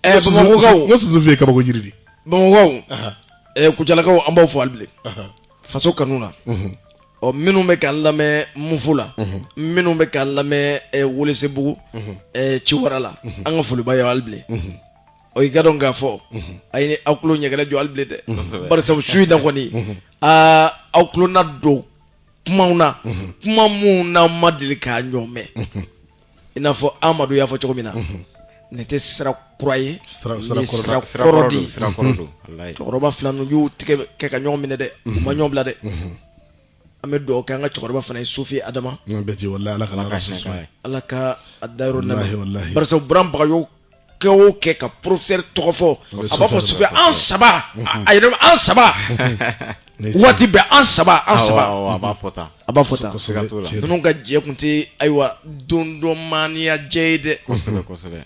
Bamakɔkaw. N ko sunsunfin ye kabako jiri de. Bamakɔkaw. Kucalakaw, an b'aw fo hali bilen. Faso kanu na. Ɔ, minnu bɛ k'an lamɛn Mufo la, minnu bɛ k'an lamɛn Welesebugu, Ciwara la, an ka foli b'a ye hali bilen. Ɔ, i ka dɔn k'a fɔ a ye aw tulo ɲɛgɛnɛ jɔ hali bilen dɛ, barisa su in na kɔni, aa, aw tulo na don kumaw na, kuma minnu n'aw ma deli k'a ɲɔgɔn mɛn. I n'a fɔ Amadu y'a fɔ cogo min na, nin tɛ sira kura ye, nin ye sira kɔrɔ de ye. Cɛkɔrɔba fila ninnu y'u tigɛ kɛ ka ɲɔgɔn minɛ dɛ, u ma ɲɔgɔn bila dɛ. An bɛ dugawu kɛ an ka cɛkɔrɔba fana ye, Sufi Adama. Ala ka a dayɔrɔ nɛɛma. Barisa Burama Bagayogo kɛ o kɛ ka professeur tɔgɔ fɔ, a b'a fɔ Sufi an saba, a yɛrɛ an saba, waati bɛɛ an saba, an saba. A b'a fɔ tan. A b'a fɔ tan. Ninnu ka jɛ kun tɛ ayiwa don dɔ maaniya jɛ ye dɛ. Kosɛbɛ kosɛbɛ.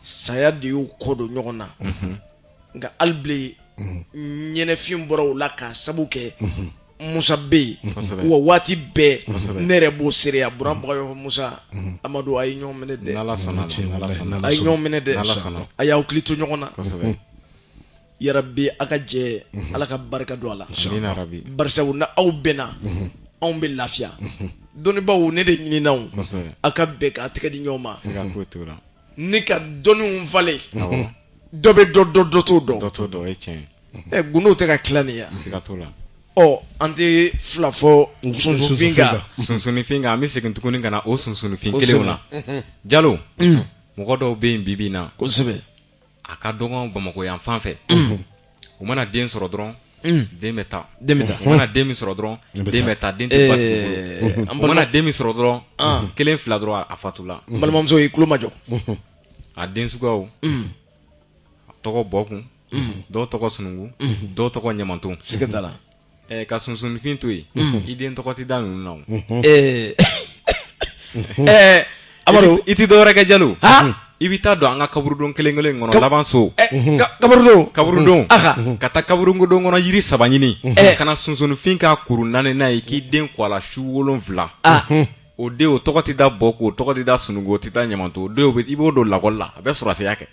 Saya de y'u kɔ don ɲɔgɔn na. Nka hali bilen ɲɛnɛfin bɔra o la k'a sabu kɛ Musa bɛ yen wa waati bɛɛ ne yɛrɛ b'o seereya Buran Bagayogo Musa Amadu a ye ɲɔgɔn minɛ dɛ, a ye ɲɔgɔn minɛ dɛ, a y'aw hakili to ɲɔgɔn na yarabi a ka jɛ Ala ka barika don a la, barisa ni aw bɛnna anw bɛ lafiya. Dɔnnibaaw ne de ɲinina aw ka bɛn k'a tɛgɛ di ɲɔgɔn ma ni ka dɔnniw falen, dɔ bɛ dɔ dɔn dɔ t'o dɔn. Gundow tɛ ka tila nin ya. Ɔ an tɛ fila fɔ sunsunfin kan. Sunsunfin kan, an bɛ segin tuguni ka na o sunsunfin kelenw na. Jalo, mɔgɔ dɔw bɛ yen bi bi in na. Kosɛbɛ. A ka dɔgɔn Bamakɔ yan fan fɛ. U mana den sɔrɔ dɔrɔn, den bɛ taa. Den bɛ taa. U mana den min sɔrɔ dɔrɔn, den bɛ taa, den tɛ basigi u bolo. U mana den min sɔrɔ dɔrɔn, kelen fila dɔrɔn a fatula. N balimamuso i tulo majɔ. A den suguyaw. A tɔgɔ Bɔkun. Dɔw tɔgɔ Sununkun. Dɔw tɔgɔ Ɲamanton. Siga t'a la. Ka sunsunfin to yen, i den tɔgɔ tɛ da ninnu na o. Amadu i tɛ dɔwɛrɛ kɛ Jalo. I bɛ taa don an ka kaburudon kelen kelen kɔnɔ laban so. Kaburudon. Kaburudon. Ka taa kaburudon kɔnɔ yiri saba ɲini. Ka na sunsunfin k'a kuru naani n'a ye k'i den ko a la su 7. O den o tɔgɔ tɛ da Bɔkun, o tɔgɔ tɛ da Sununkun, o tɛ da Ɲamanton. O den i b'o don lakɔli la, a bɛ sɔrɔsiya kɛ.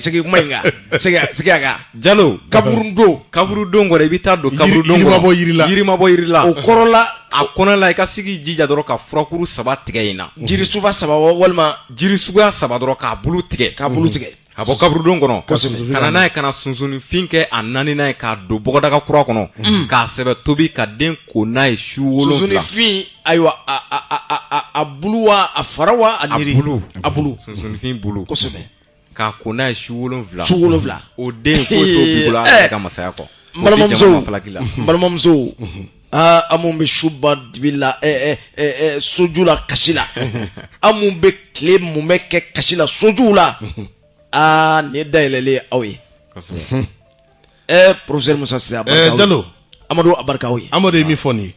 Segin kuma in kan, segin a kan. Jalo, kaburudon. Kaburudon kɔnɔ i bɛ taa don kaburudon kɔnɔ. Yiri ma bɔ yiri la. O kɔrɔla. A kɔnɔ la i ka sigi jija dɔrɔn ka furakuru 3 tigɛ in na. Jiri suguya 3 walima. Jiri suguya 3 dɔrɔn k'a bulu tigɛ. K'a bulu tigɛ. Ka bɔ kaburudon kɔnɔ. Ka na n'a ye ka na sunsunfin kɛ a naani ye k'a don bɔgɔdaga kura kɔnɔ. K'a sɛbɛ tobi ka den ko n'a ye su 7. Sunsunfin ayiwa a bulu wa a fara wa a niri. A bulu. Sunsunfin bulu. Kosɛbɛ. K'a ko n'a ye su 7. Su 7. O den foyi t'o b'i bolo a yɛrɛ ka masaya kɔ. N balimamuso. N balimamuso. Aa an mun bɛ suba dibi la soju la kasi la. An mun bɛ tile mun bɛ kɛ kasi la sojuw la. Aa nin ye dayɛlɛlen aw ye. Kosɛbɛ. Professeur Musa Sise a barika aw ye. Jalo. Amadu a barika aw ye. Amadu ye min fɔ nin ye.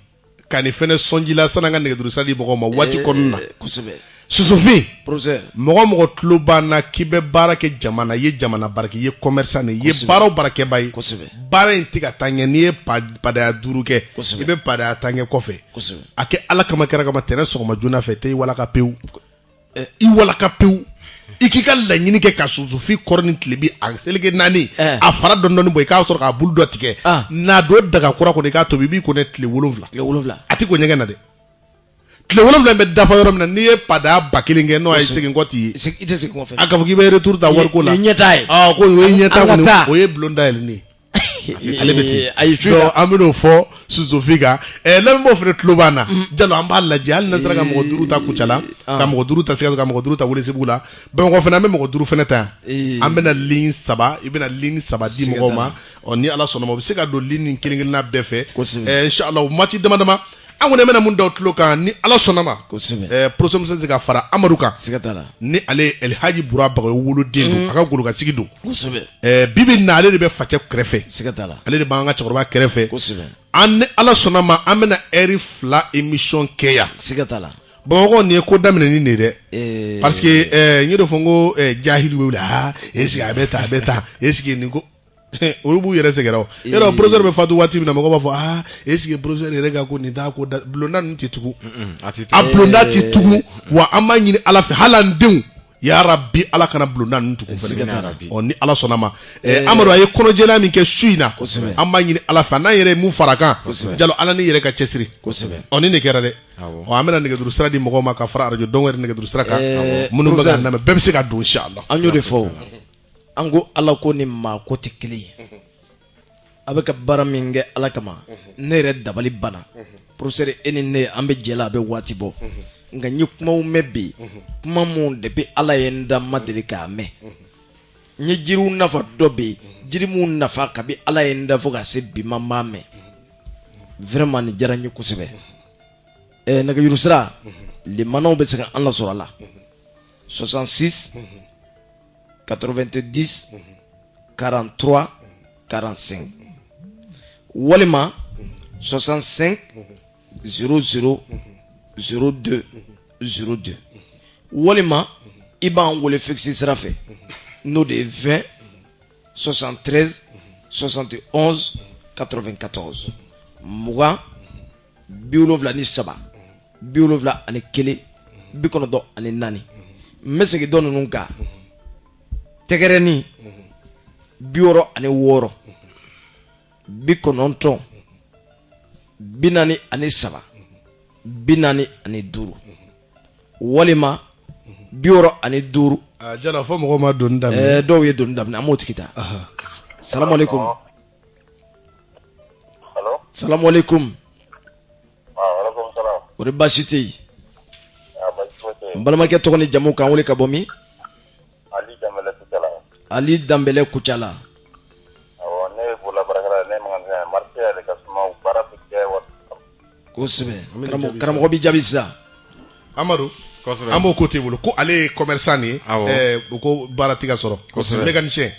Ka nin fɛnɛ sɔnji la san'an ka nɛgɛjuru sira di mɔgɔw ma waati kɔnɔna na. Kosɛbɛ. Sunsunfin. Professeur. Mɔgɔ mɔgɔ tulo b'an na k'i bɛ baara kɛ jamana, i ye jamana baara kɛ, i ye commerçant de ye, i ye baara o baarakɛba ye. Kosɛbɛ. Baara in tɛ ka taa ɲɛ, n'i ye padaya 5 kɛ. Kosɛbɛ. I bɛ padaya 10 kɛ kɔfɛ. Kosɛbɛ. A kɛ Ala kama kira kama tɛnɛn sɔgɔma joona fɛ tɛ i walaka pewu. I walaka pewu. I k'i ka laɲini kɛ ka sunsunfin kɔrɔ ni tilebi a seleke 4 a fara dɔɔni dɔɔni bɔ i k'a sɔrɔ k'a bulu dɔ tigɛ n'a don daga kura kɔnɔ i k'a tobi i b'i ko ne tile 7. Tile 7. A tɛ ko ɲɛgɛn na dɛ. Tile 7 bɛ dafa yɔrɔ min na n'i ye padaya 1000 kɛ n'o ye segin kɔ t'i ye. I tɛ segin kɔfɛ. A k'a fɔ k'i bɛ retour ta wariko la. Nin ɲɛtaa ye. Ko o ye ɲɛtaa kɔni o ye bulon dayɛlɛnnen ye. Ale bɛ ten. Ayi su donc an bɛn'o fɔ sunsunfin kan. Lamɛnbaaw fana tulo b'an na. Jalo an b'a lajɛ hali n'an sera ka mɔgɔ 5 ta Kucala, ka mɔgɔ 5 ta Sikaso, ka mɔgɔ 5 ta Welesebugu la. Bamakɔ fana an bɛ mɔgɔ 5 fana ta yan. An bɛna ligne 3, i bɛna ligne 3 di mɔgɔw ma. Ɔ ni Ala sɔnna ma u bɛ se ka don ligne nin kelen kelenna bɛɛ fɛ. Kosɛbɛ. Inchallah waati dama dama an kɔni bɛna mun da tulo kan ni Ala sɔnna ma. Kosɛbɛ. Professeur Musa Sise ka fara Amadu kan. Siga t'a la. Ni ale ye Elhaji Bura Bagayogo woloden don, a ka golokasigi don. Kosɛbɛ. Bi bi in na ale de bɛ facɛ kɛrɛfɛ. Siga t'a la. Ale de b'an ka cɛkɔrɔba kɛrɛfɛ. Kosɛbɛ. An ni Ala sɔnna ma an bɛna heure 2 émission kɛ yan. Siga t'a la. Bamakɔ nin ye ko daminɛnin de ye dɛ. Parce que n y'o de fɔ n ko jahili bɛ wuli aa est-ce que a bɛ tan a bɛ tan est-ce que nin ko olu b'u yɛrɛ sɛgɛrɛ o. Yɔrɔ professeur bɛ fatu waati min na mɔgɔw b'a fɔ aa est-ce que professeur yɛrɛ ka ko nin t'a ko da bulonda ninnu tɛ tugun. A bulonda tɛ tugun wa an b'a ɲini Ala fɛ hali an denw yarabi Ala kana bulonda ninnu tugun fɛnɛ. Ɔ ni Ala sɔnna ma. Amadu a ye kɔnɔjɛlenya min kɛ su in na. An b'a ɲini Ala fɛ n'an yɛrɛ ye mun fara kan. Jalo Ala ni yɛrɛ ka cɛsiri. Ɔ ni nin kɛra dɛ. Ɔ an bɛna nɛgɛjuru sira di mɔgɔw ma ka fara arajo dɔn yɛrɛ nɛgɛjuru sira kan. Minnu bɛ k'an lamɛn bɛɛ bɛ se ka don inchallah. An y'o de fɔ. An ko Ala ko ni maa ko tɛ kelen ye. A bɛ ka baara min kɛ Ala kama, ne yɛrɛ dabali banna. Professeur e ni ne an bɛ jɛ la a bɛ waati bɔ. Nka n ye kumaw mɛn bi, kuma mun depuis Ala ye n da n ma deli k'a mɛn. N ye jiriw nafa dɔ bɛ yen, jiri mun nafa kabi Ala ye n da fo ka se bi ma n b'a mɛn. Vraiment nin diyara n ye kosɛbɛ. Nɛgɛjuru sira, limanaw bɛ se ka an lasɔrɔ a la. 66 90 43 45 walima 65 00 02 02 walima i b'an wele fixe sira fɛ n'o de ye 20 73 71 94 20 73 71 94. N bɛ segin dɔ ninnu kan. Tɛgɛrɛnin 66 90 43 45 walima 65. Jara fɔ mɔgɔw ma doni daminɛ. Dɔw ye doni daminɛ, an b'o tigi ta. Salamu aleykum. Salamu aleykum. O de baasi tɛ yen. N balimakɛ tɔgɔ ni jamu k'an wele ka bɔ min? Ali Danbɛlɛ Kucala. Ne ye bololabaarakɛla ye, ne ye mécanicien ye. Marché yɛrɛ ka suma, baara bɛ kɛ. Kosɛbɛ. Karamɔgɔ b'i jaabi sisan. Amadu, an b'o ko t'e bolo ko ale ye commerçant de ye, u ko baara tɛ ka sɔrɔ, mécanicien.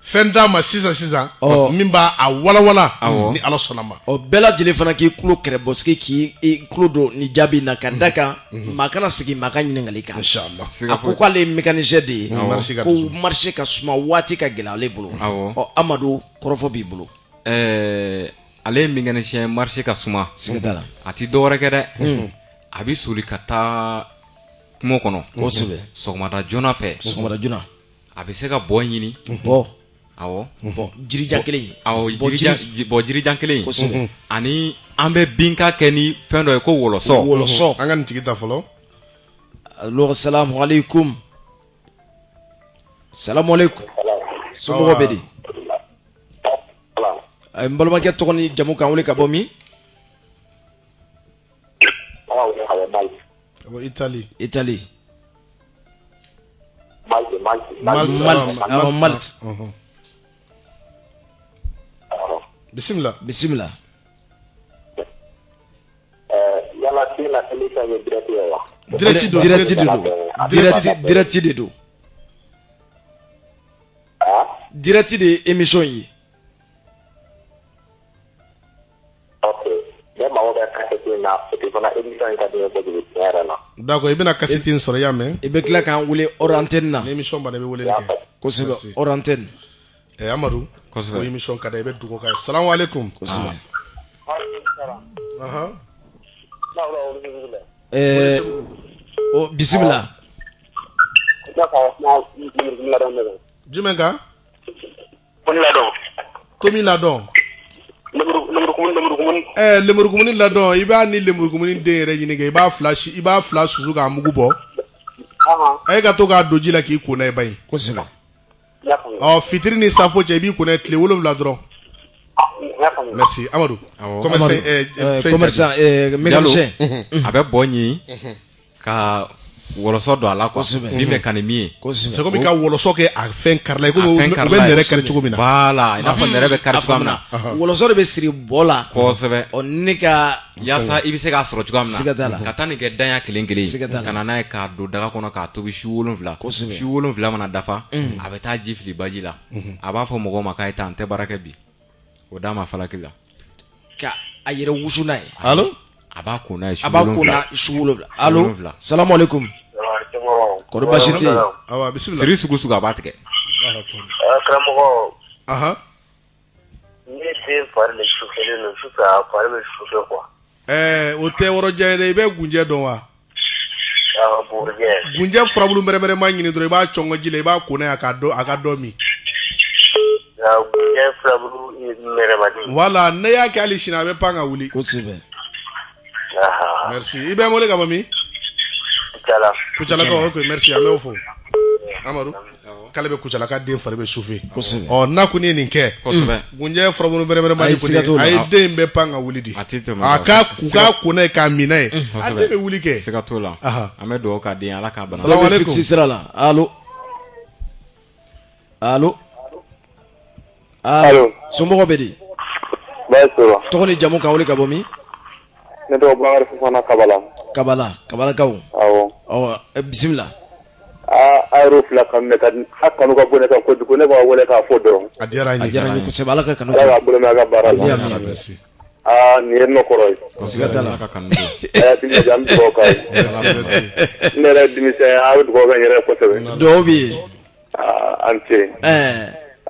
Fɛn d'a ma sisan sisan min b'a a walawala ni Ala sɔnna ma. Ɔ bɛɛ lajɛlen fana k'i tulo kɛrɛbɔsigi k'i tulo don ni jaabi na ka da kan maa kana sigi maa ka ɲininkali kan. Inchallah. A ko k'ale ye mécanicien de ye, ko marché ka suma waati ka gɛlɛn ale bolo. Ɔ Amadu, kɔrɔfɔ b'i bolo. Ale ye mécanicien, marché ka suma. Siga t'a la. A ti dɔwɛrɛ kɛ dɛ. A bɛ soli ka taa kungo kɔnɔ. Kosɛbɛ. Sɔgɔmada joona fɛ. Sɔgɔmada joona. A bɛ se ka bɔ ɲini. Bɔ. Awɔ. Bɔn jirijan kelen. Awɔ, bɔ jirijan kelen. Kosɛbɛ. Ani an bɛ binka kɛ ni fɛn dɔ ye ko wɔlɔsɔ. Wɔlɔsɔ. An ka nin tigi ta fɔlɔ. Allo, salamu aleykum. Salamu aleykum. Somɔgɔw bɛ di? N balimakɛ tɔgɔ ni jamu k'an wele ka bɔ min? Italie. Italie. Malte. Malte. Bisimila. Bisimila. Yala sina émission ye direct ye wa? Direct don. Direct de don. Direct de don. Direct de ye émission ye. Ok. Ne mago bɛ kasɛti in na, et puis fana émission in ka di n ye kojugu tiɲɛ yɛrɛ la. D'accord, i bɛna kasɛti in sɔrɔ i y'a mɛn? I bɛ tila k'an wele hors antenne na. Ni émission banna i bɛ weleli kɛ. Kosɛbɛ, hors antenne. Amadu, kosɛbɛ. O émission ka di i bɛ dugawu k'a ye. Salamu aleykum. Kosɛbɛ. O bisimila. Jumɛn kan? Tomi ladɔn. Lemurukumuni ladɔn, i b'a ni lemurukumuni den yɛrɛ ɲini kɛ, i b'a fila susu k'a mugu bɔ. E ka to k'a don ji la k'i ko n'a ye ba ye. Kosɛbɛ. Ɔ fitiri ni safo cɛ i b'i ko n'a ye tile 7 dɔrɔn. Merci Amadu. Commerçant, mécanicien. A bɛ bɔ ɲini ka wɔlɔsɔ don a la quoi. Min bɛ ka ni min ye. C'est comme ka wɔlɔsɔ kɛ a fɛn karila ye komi u bɛ nɛrɛ kari cogo min na. Voilà, i n'a fɔ nɛrɛ bɛ kari cogoya min na. Wɔlɔsɔ de bɛ siri bɔ la. Kosɛbɛ. Ɔ ne ka. Yaasa i bɛ se k'a sɔrɔ cogoya min na. Siga t'a la. Ka taa nin kɛ danya kelen kelen. Siga t'a la. Ka na n'a ye k'a don daga kɔnɔ k'a tobi su 7. Kosɛbɛ. Su 7 mana dafa. A bɛ taa ji fili baji la. A b'a fɔ mɔgɔw ma k'a ye taa n tɛ baara kɛ bi. O d'a ma falaki la. Ka a yɛrɛ wusu n'a ye. Allo. A b'a ko n'a ye su 7. A b'a ko n'a su 7. Allo. Salamu aleykum. Kɔri baasi tɛ yen? Awa, bisimila. Siri sugu sugu a b'a tigɛ. Karamɔgɔ. Ahan. Ne den fari de sufɛlen don sufɛ, a fari bɛ sufɛ quoi. O tɛ yɔrɔ jan ye dɛ, i bɛ gunjɛ dɔn wa? Awɔ, bugurijɛ. Gunjɛ furabulu mɛrɛmɛrɛma ɲini dɔrɔn i b'a cɔngɔ ji la i b'a ko n'a ye a ka dɔ min. Gunjɛ furabulu mɛrɛmani. Voilà, ne y'a kɛ hali sini a bɛ pan ka wuli. Kosɛbɛ. Merci. I bɛ n wele ka bɔ min? Kucala. Kucalakaw, ok, merci, an b'aw fo. Amadu, k'ale bɛ Kucala k'a den fari bɛ sufe. Kosɛbɛ. Ɔ n'a kɔni ye nin kɛ. Kosɛbɛ. Gunjɛ furabulu mɛrɛmɛrɛma kɔni a ye den bɛ pan ka wuli de. A tɛ tɛmɛ. A ka u k'a ko n'a ye k'a min n'a ye. A den bɛ wuli kɛ. Siga t'o la. An bɛ dugawu k'a den Ala k'a bana. Salamu aleykum. Fixe sira la. Allo. Allo. Allo. Somɔgɔw bɛ di? Baasi t'u la. Tɔgɔ ni jamu k'an wele ka bɔ min? Ne tɔgɔ Bakari Fofana Kabala. Kabala, Kabalakaw. Awɔ. Ɔ bisimila. Aa a yɛrɛ fila kanu ne ka a kanu ka bon ne kan kojugu, ne b'a wele k'a fɔ dɔrɔn. A diyara an ye. A diyara an ye kosɛbɛ, Ala ka kanu to. Ala k'a bolo mɛn a ka baara la. Merci. Aa nin ye nɔ kɔrɔ ye. Siga t'a la. Ala ka kanu to. A y'a timinadiya, an bɛ dugawu k'a ye. Ne yɛrɛ ye denmisɛn ye, a bɛ dugawu kɛ n yɛrɛ ye kosɛbɛ. Dugawu b'i ye. Aa an ce.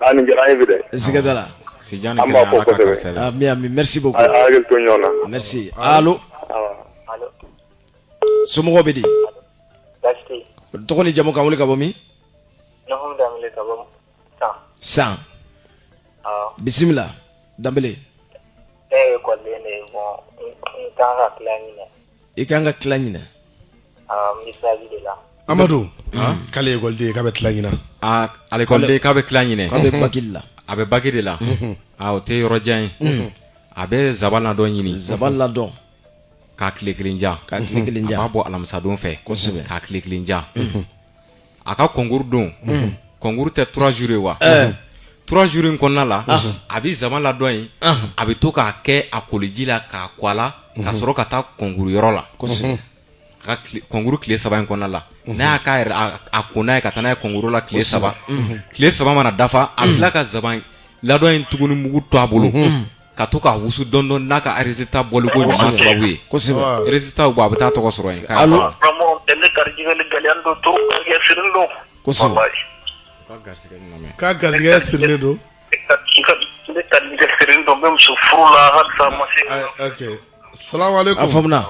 Aa nin diyara an ye bi dɛ. Siga t'a la. Sijan ni kɛnɛya, Ala k'a kalifa i la. Ami ami, merci beaucoup. A hakili to ɲɔgɔn na. Merci. Allo, somɔgɔw bɛ di? Baasi tɛ yen. Tɔgɔ ni jamu, kan wele ka bɔ min? Nuhum Danbele ka bɔ San. San. Awɔ. Bisimila Danbele. Ne ye ekɔliden de ye, bon, n kan ka tila ɲinɛ. I kan ka tila ɲinɛ? Awɔ, n bɛ stage de la. Amadu, k'ale ye ekɔliden ye, k'a bɛ tila ɲina. Aa, a l'école k'a bɛ tila ɲinɛ. K'a bɛ bac la. A bɛ bac de la. Aa, o tɛ yɔrɔ jan ye. A bɛ zaban ladɔn ɲini. Zaban ladɔn. K'a tile kelen ja. K'a tile kelen ja. A b'a bɔ alamisadon fɛ. Kosɛbɛ. K'a tile kelen ja. A ka concours don. Concours tɛ 3 jours ye wa? 3 jours in kɔnɔna la, a bɛ zaban ladɔn in, a bɛ to k'a kɛ a koliji la k'a ko a la, ka sɔrɔ ka taa concours yɔrɔ la. Kosɛbɛ. A ka concours tile 3 in kɔnɔna la, n'a y'a k'a yɛrɛ a ko n'a ye ka taa n'a ye concours la tile 3, tile 3 mana dafa, a bɛ tila ka zaban ladɔn in tuguni mugu to a bolo ka to k'a wusu dɔɔni dɔɔni n'a ka résultat bɔli ko ɲuman sababu ye. Kosɛbɛ. Résultat bɔ, a bɛ taa tɔgɔ sɔrɔ yen. Allo. Vraiment, ne garijɛgɛ ni gɛlɛya don trop, garijɛgɛ sirilen don. Kosɛbɛ. Wallahi. K'a garijɛgɛ sirilen don. Ne garijɛgɛ sirilen don, n bɛ muso furu la halisa a ma se. Ok, salamu aleykum. A faamuna.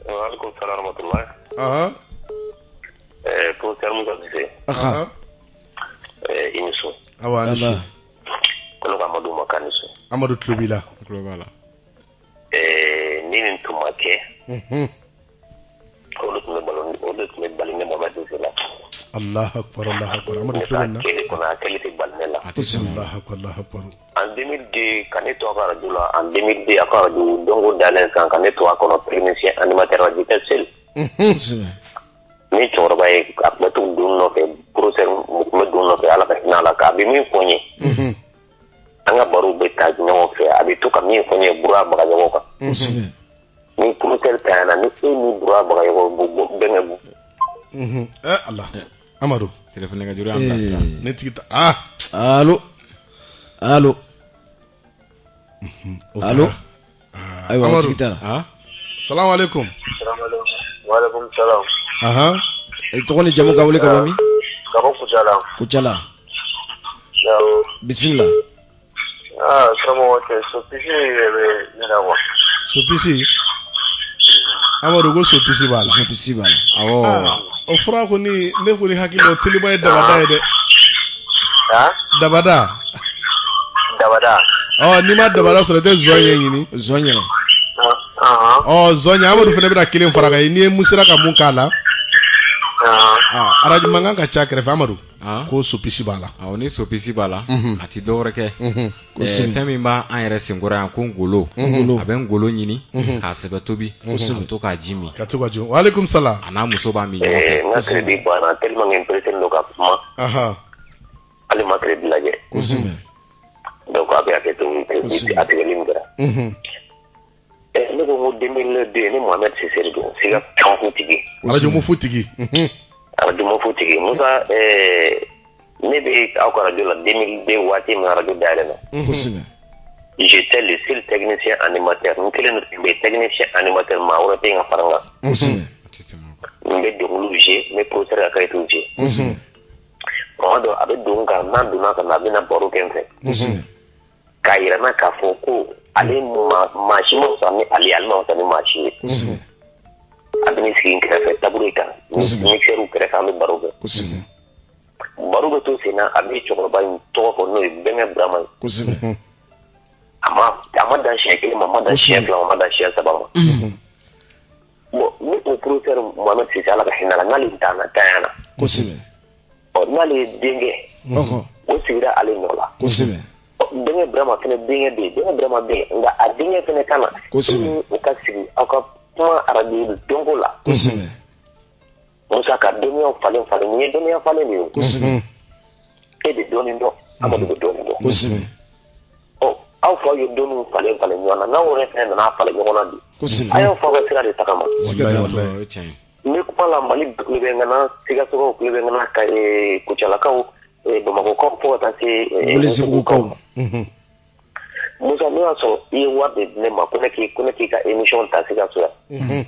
Waaleykum salaam rahmatulah. Ahan. Professeur Musa Sise. Aha. I ni su. Awa, a ni su. Ko ne ko Amadu ma k'a ni su. Amadu tulo b'i la. Tulo b'a la. Ni nin tun ma kɛ, olu tun bɛ balo, olu tun bɛ bali ne Mohamed Sise la. Allahu akbar, Allahu akbar. Amadu tulo bɛ nin na. Kɛli kɔnɔ, a kɛli tɛ bali ne la. Allahu akbar, Allahu akbar. En 2002, ka ne to a ka radio la, en 2002, a ka radio dongo dalen kan, ka ne to a kɔnɔ technicien animateur, j'étais seul. Kosɛbɛ. Ni cɛkɔrɔba ye, a tun bɛ to don nɔfɛ, professeur tun bɛ don nɔfɛ, Ala ka hinɛ a la, k'a bɛ min fɔ n ye, an ka barow bɛ taa ɲɔgɔn fɛ, a bɛ to ka min fɔ n ye Bura Bagayogo kan. Kosɛbɛ. Ni professeur tanyana, ni e ni Bura Bagayogo bɛnkɛ. Ala Amadu. Téléphone ka juru y'an bilasira. Ne tigi ta ah. Allo. Allo. Allo. Ayiwa, o tigi taara. Salamu aleykum. Waaleykum salam. Ahan. Tɔgɔ ni jamu, ka wele ka bɔ min? Ka bɔ Kucala. Kucala. Awɔ. Bisimila. Aa, karamɔgɔ cɛ, sopisi yɛrɛ bɛ ne la quoi. Sopisi. Amadu ko sopisi b'a la. Sopisi b'a la. Awɔ. O fura kɔni, ne kɔni hakili la, o telima ye dabada ye dɛ. Han? Dabada. Dabada. Ɔ, n'i ma dabada sɔrɔ, i tɛ zɔn ɲɛ ɲini. Zɔn ɲɛ. Ɔ, zɔn ɲɛ, Amadu fana bɛna kelen fara kan n'i ye mun sera ka mun k'a la. Arajo mankan ka ca kɛrɛfɛ, Amadu. Ko sopisi b'a la. Awɔ, ni sopisi b'a la, a ti dɔwɛrɛ kɛ. Fɛn min b'an yɛrɛ senkɔrɔ yan ko ngolo. A bɛ ngolo ɲini k'a sɛbɛ tobi, a bɛ to k'a ji min. Ka to ka ji. Waaleykum salam. A n'a muso b'a min ɲɔgɔn fɛ. N ka crédit banna tellement que n pressé don ka kuma. Hali ma crédit lajɛ. Kosɛbɛ. Donc a bɛ hakɛ to, a tigɛli min kɛra. Ne ko n ko 2002, ne Mohamed Sise de don, Sikaso tigi. Arajo Mufu tigi. Arajo Mufu tigi. Musa, ne bɛ aw ka radio la 2002 waati min radio dayɛlɛ na. Kosɛbɛ. J'étais le seul technicien animateur. N kelen de tun bɛ technicien animateur, maa wɛrɛ tɛ yen ka fara n kan. Kosɛbɛ. N bɛ dɔnkiliw jouer, n bɛ professeur ka kayew jouer. Kosɛbɛ. Tuma dɔ a bɛ don kan, n'a donna ka na, a bɛ na baro kɛ n fɛ. Kosɛbɛ. K'a yira n na k'a fɔ ko ale maa si ma fisa ni ale ye, ale ma fisa ni maa si ye. Kosɛbɛ. A bɛ n'i sigi n kɛrɛfɛ tabouret kan. Mixeur kɛrɛfɛ, an bɛ baro kɛ. Kosɛbɛ. Baro bɛ to sen na, a bɛ cɛkɔrɔba in tɔgɔ fɔ, n'o ye Bɛnkɛ Burama ye. Kosɛbɛ. A ma dan siɲɛ kelen ma, a ma dan siɲɛ fila ma, a ma dan siɲɛ saba ma. Bon, ni o professeur Mohamed Sise, Ala ka hinɛ a la, n'ale tanyana. Kosɛbɛ. Ɔ, n'ale ye denkɛ. O sigira ale nɔ la. Kosɛbɛ. Denkɛ Burama fana denkɛ bɛ yen, denkɛ Burama bɛ yen, nka a denkɛ fana ka na. Kosɛbɛ. O ka sigi aw ka kuma arajo dɔnko la. Kosɛbɛ. Musa ka dɔnniyaw falen falen, nin ye dɔnniya falen de ye o. Kosɛbɛ. E bɛ dɔɔnin dɔn, Amadu bɛ dɔɔnin dɔn. Kosɛbɛ. Ɔ, aw faw ye dɔnniw falen falen ɲɔgɔn na, n'aw yɛrɛ fana nana falen ɲɔgɔn na bi. Kosɛbɛ. A y'aw faw ka sira de tagama. Walayi. O ye tiɲɛ ye. N bɛ kuma la, Mali tulo bɛ n na, Sikasokaw tulo bɛ n na, Kucalakaw, Bamakɔkaw, fo ka taa se Welesebugukaw. Musa, n'o y'a sɔrɔ i ye wari de di ne ma ko ne k'i ka émission ta Sikaso yan.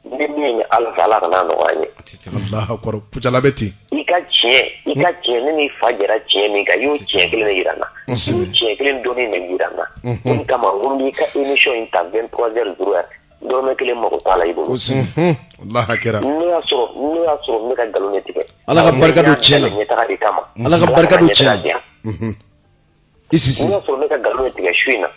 N bɛ min ɲini Ala fɛ, Ala kana nɔgɔya n ye. Allahu akbar, Kucala bɛ ten. I ka tiɲɛ, ne n'i fa jɛra tiɲɛ min kan, i y'o tiɲɛ kelen de yira n na. I y'o tiɲɛ kelen dɔnni de yira n na. O de kama n ko n b'i ka émission in ta 23h 0 dɔrɔmɛ kelen mago t'a la i bolo. Walahi a kɛra. Ne y'a sɔrɔ n bɛ ka nkalon de tigɛ. Ala ka barika don tiɲɛ na. Ɲɛtaga de kama. Ala ka barika don tiɲɛ na. I Sise. Ne y'a sɔrɔ n bɛ ka nkalon de tigɛ su in na.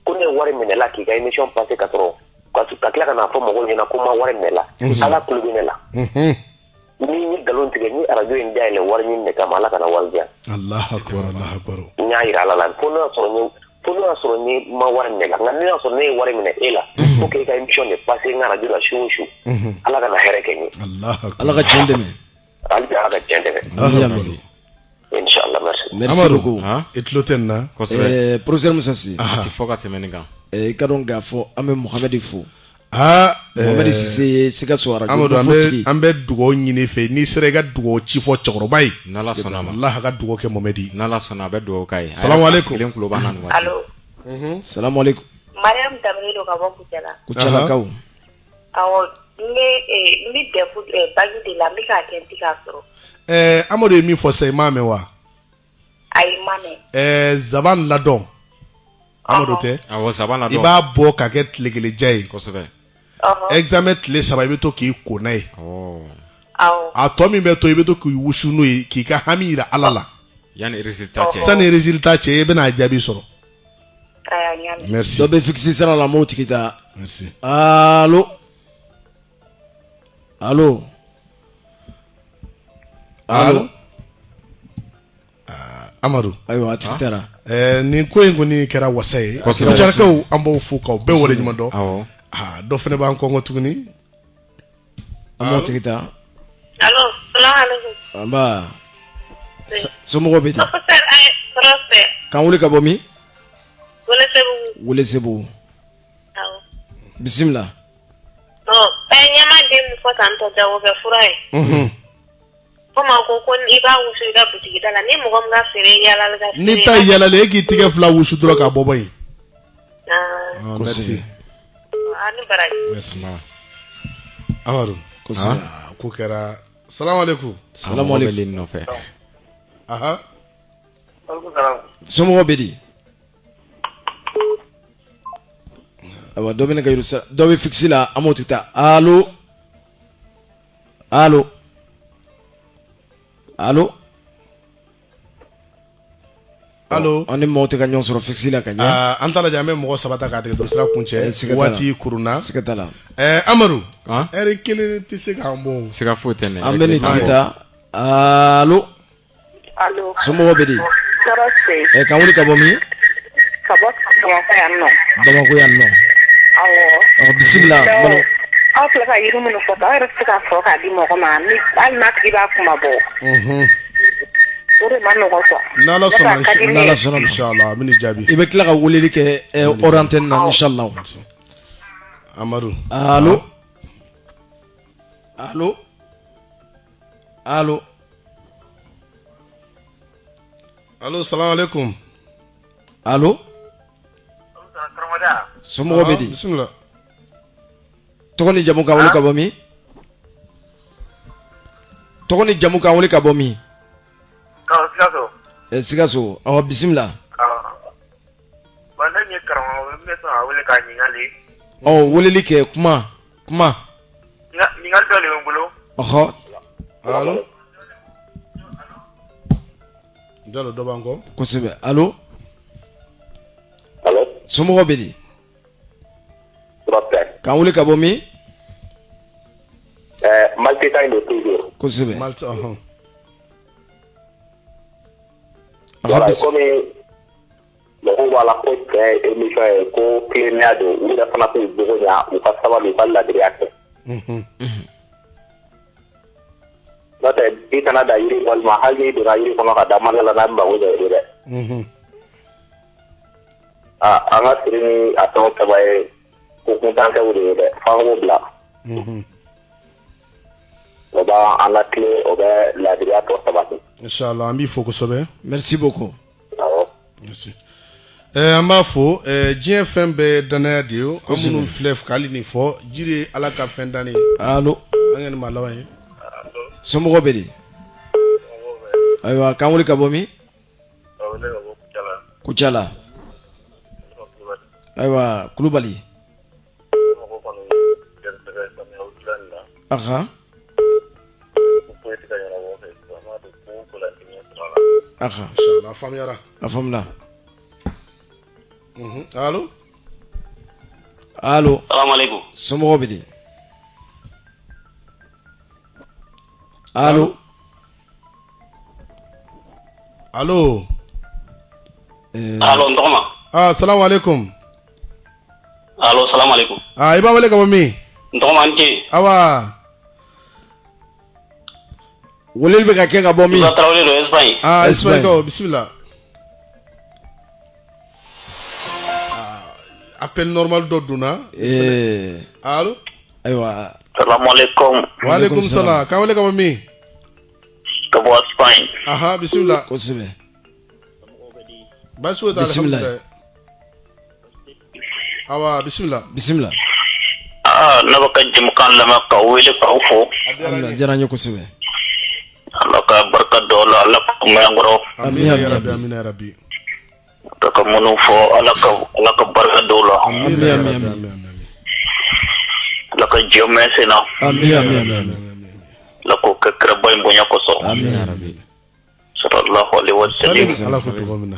Ko ne ye wari minɛ la k'i ka émission passer ka sɔrɔ ka tila ka n'a fɔ mɔgɔw ɲɛna ko n ma wari minɛ la. Ala tulo bɛ ne la. Ni n ye nkalon tigɛ, ni arajo in dayɛlɛ wari ɲini de kama, Ala kana wari di yan. Allahu akbar, Allahu akbar. N y'a yira Ala la fo n'o y'a sɔrɔ ne ma wari minɛ la, nka n'o y'a sɔrɔ ne ye wari minɛ e la, pour que i ka émission de passer n ka arajo la su o su, Ala kana hɛrɛ kɛ n ye. Ala ka tiɲɛ dɛmɛ. Hali bi Ala ka tiɲɛ dɛmɛ. Inchallah, merci. Merci beaucoup. I tulo tɛ nin na. Kosɛbɛ. Professeur Musa Sise. A tɛ fɔ ka tɛmɛ nin kan. I ka dɔn k'a fɔ an bɛ Mohamɛdi fo. Mohamɛdi Sise ye Sikaso arajo Amadu, an bɛ dugawu ɲini fɛ, n'i sera i ka dugawu ci fɔ cɛkɔrɔba ye. N'Ala sɔnna ma. Walahi a ka dugawu kɛ Mohamɛdi. N'Ala sɔnna a bɛ dugawu k'a ye. Salamu aleykum. Sigilen tulo b'an na nin waati. Allo. Salamu aleykum. Mariam Danbele don ka bɔ Kucala. Kucalakaw. Awɔ, n bɛ DEF bac de la, n bɛ k'a kɛ n tɛ k'a sɔrɔ. Amadu ye min fɔ sisan, i m'a mɛn wa? Ayi, n m'a mɛn. Zaban ladɔn. Amadu tɛ. Awɔ, zaban ladɔn. I b'a bɔ ka kɛ tile kelen ja ye. Kosɛbɛ. Examen tile 3 i bɛ to k'i ko n'a ye. A tɔ min bɛ to i bɛ to k'i wusu n'o ye k'i ka hami yira Ala la. Yanni résultat cɛ. Sanni résultat cɛ i bɛna a jaabi sɔrɔ. Merci. Dɔ bɛ fixe sira la, m'o tigi ta. Merci. Allo. Allo. Allo. Amadu. Ayiwa, a tigi taara. Nin ko in kɔni kɛra wasa ye. Kucalakaw, an b'aw fo k'aw bɛɛ waleɲuman dɔn. Dɔ fana b'an kɔngɔ tuguni. An b'o tigi ta. Allo, salamu aleykum. Nba. Somɔgɔw bɛ di? K'an wuli ka bɔ min? Welesebugu. Awɔ. Bisimila. Ɲɛma den min fɔ tan tɔ jagokɛ fura ye. Komi a ko i b'a wusu i ka butigi da la, ni mɔgɔ min ka feere yaalali ka feere. N'i ta yaalalen, e k'i tigɛ 2 wusu dɔrɔn k'a bɔ yen. Merci. Ani baraji. Merci. Amadu. Kosɛbɛ. Ko kɛra. Salamu aleykum. Salamu aleykum. Nɔfɛ. Aha. Somɔgɔw bɛ di? Ayiwa, dɔ bɛ ne ka yɔrɔ sira, dɔ bɛ fixe la, an b'o tigi ta. Allo. Allo. Allo. Allo. An ni mɔgɔw tɛ ka ɲɔgɔn sɔrɔ fixe la ka ɲɛ. An t'a lajɛ, an bɛ mɔgɔ 3 ta k'a nɛgɛjuru sira kuncɛ. Waati kurunna. Siga t'a la. Amadu. Ɛri kelen tɛ se k'an bɔ. Siga foyi tɛ ne. An bɛ nin tigi ta. Allo. Allo. Somɔgɔw bɛ di? Tɔɔrɔ tɛ yen. K'an wuli ka bɔ min? Ka bɔ Bamakɔ yan nɔ. Bamakɔ yan nɔ. Awɔ. Bisimila. Aw filɛ ka yiri minnu fɔ, aw yɛrɛ tɛ se k'a sɔrɔ k'a di mɔgɔ ma, hali n'a tigi b'a kuma bɔ. O de ma nɔgɔn quoi. N'Ala sɔnna, n'Ala sɔnna, inchallah, an bɛ n'i jaabi. I bɛ tila ka weleli kɛ hors antenne na, inchallah. Amadu. Allo. Allo. Allo. Allo, salamu aleykum. Allo. Somɔgɔw bɛ di? Bisimila. Tɔgɔ ni jamu k'an wele ka bɔ min? Tɔgɔ ni jamu k'an wele ka bɔ min? Sikaso. Sikaso. Awɔ, bisimila. Bon, ne ye karamɔgɔ, n bɛ sɔn ka wele k'a ɲininkali. Ɔ, weleli kɛ, kuma. Ɲininkali dɔ de bɛ n bolo. Ɔhɔ. Allo. Jalo, dɔ b'an kɔ. Kosɛbɛ. Allo. Allo. Somɔgɔw bɛ di? K'an wele ka bɔ min? Malte ta in don toujours. Kosɛbɛ. Malte, ɔhɔn. Voilà, komi mɔgɔw b'a la ko cɛ ye émission ye ko tilennenya don, u yɛrɛ fana k'u jogo ɲa, u ka sabali, u ka ladiriya kɛ. N'o tɛ i kana da yiri walima hali n'i donna yiri kɔnɔ ka da mana la n'a mago ɲɛ i ye dɛ. An ka siri ni a fɛnw saba ye ko kuntankɛw de ye dɛ, f'an k'o bila. O b'an la tile, o bɛ ladiriya tɔ sabati. Inchallah, an b'i fo kosɛbɛ. Merci beaucoup. Awɔ. Merci. An b'a fɔ diɲɛ fɛn bɛɛ danaya de ye. An minnu filɛ k'ale nin fɔ, jiri ye Ala ka fɛn dannen ye. Allo. An kɛ nin maa laban ye. Somɔgɔw bɛ di? Ayiwa, k'an wele ka bɔ min? Kucala. Ayiwa, Kulubali. Aha. Aha. Inshallah, a faamuyara. A faamuna. Allo. Allo. Salamu alaikum. Somɔgɔw bɛ di? Allo. Allo. Allo, n tɔgɔma. Ah, salamu alaikum. Allo, salamu alaikum. Ah, i b'a wele ka bɔ min? N tɔgɔma, n ce. Awa. Weleli bɛ ka kɛ ka bɔ min? Musa Tarawele don Espagne. Ah, Espagne kaw, bisimila. Appel normal dɔ donna. Allo. Ayiwa. Salamu alaikum. Wa alaikum salam. K'an wele ka bɔ min? Ka bɔ Espagne. Aha, bisimila. Kosɛbɛ. Baasi foyi t'a la, Bisimila. alhamdulilayi. Awa, bisimila. Bisimila. Aa, ne bɛ ka jɛmukan lamɛn ka wele k'aw fo. A diyara n ye kosɛbɛ. Ala ka barika don aw la, Ala ka mɛn an kɔrɔ. Amina ya rabbi, amina ya rabbi. Ka ka minnu fɔ, Ala ka barika don u la. Amina ya rabbi, amina. Ala ka jɛ mɛn sen na. Amina, amina, amina. Ala k'o kɛ kiraba in bonya kosɔn. Amina ya rabbi. Sallallahu alaihi wa sallam. Ala k'o tɔgɔ minɛ.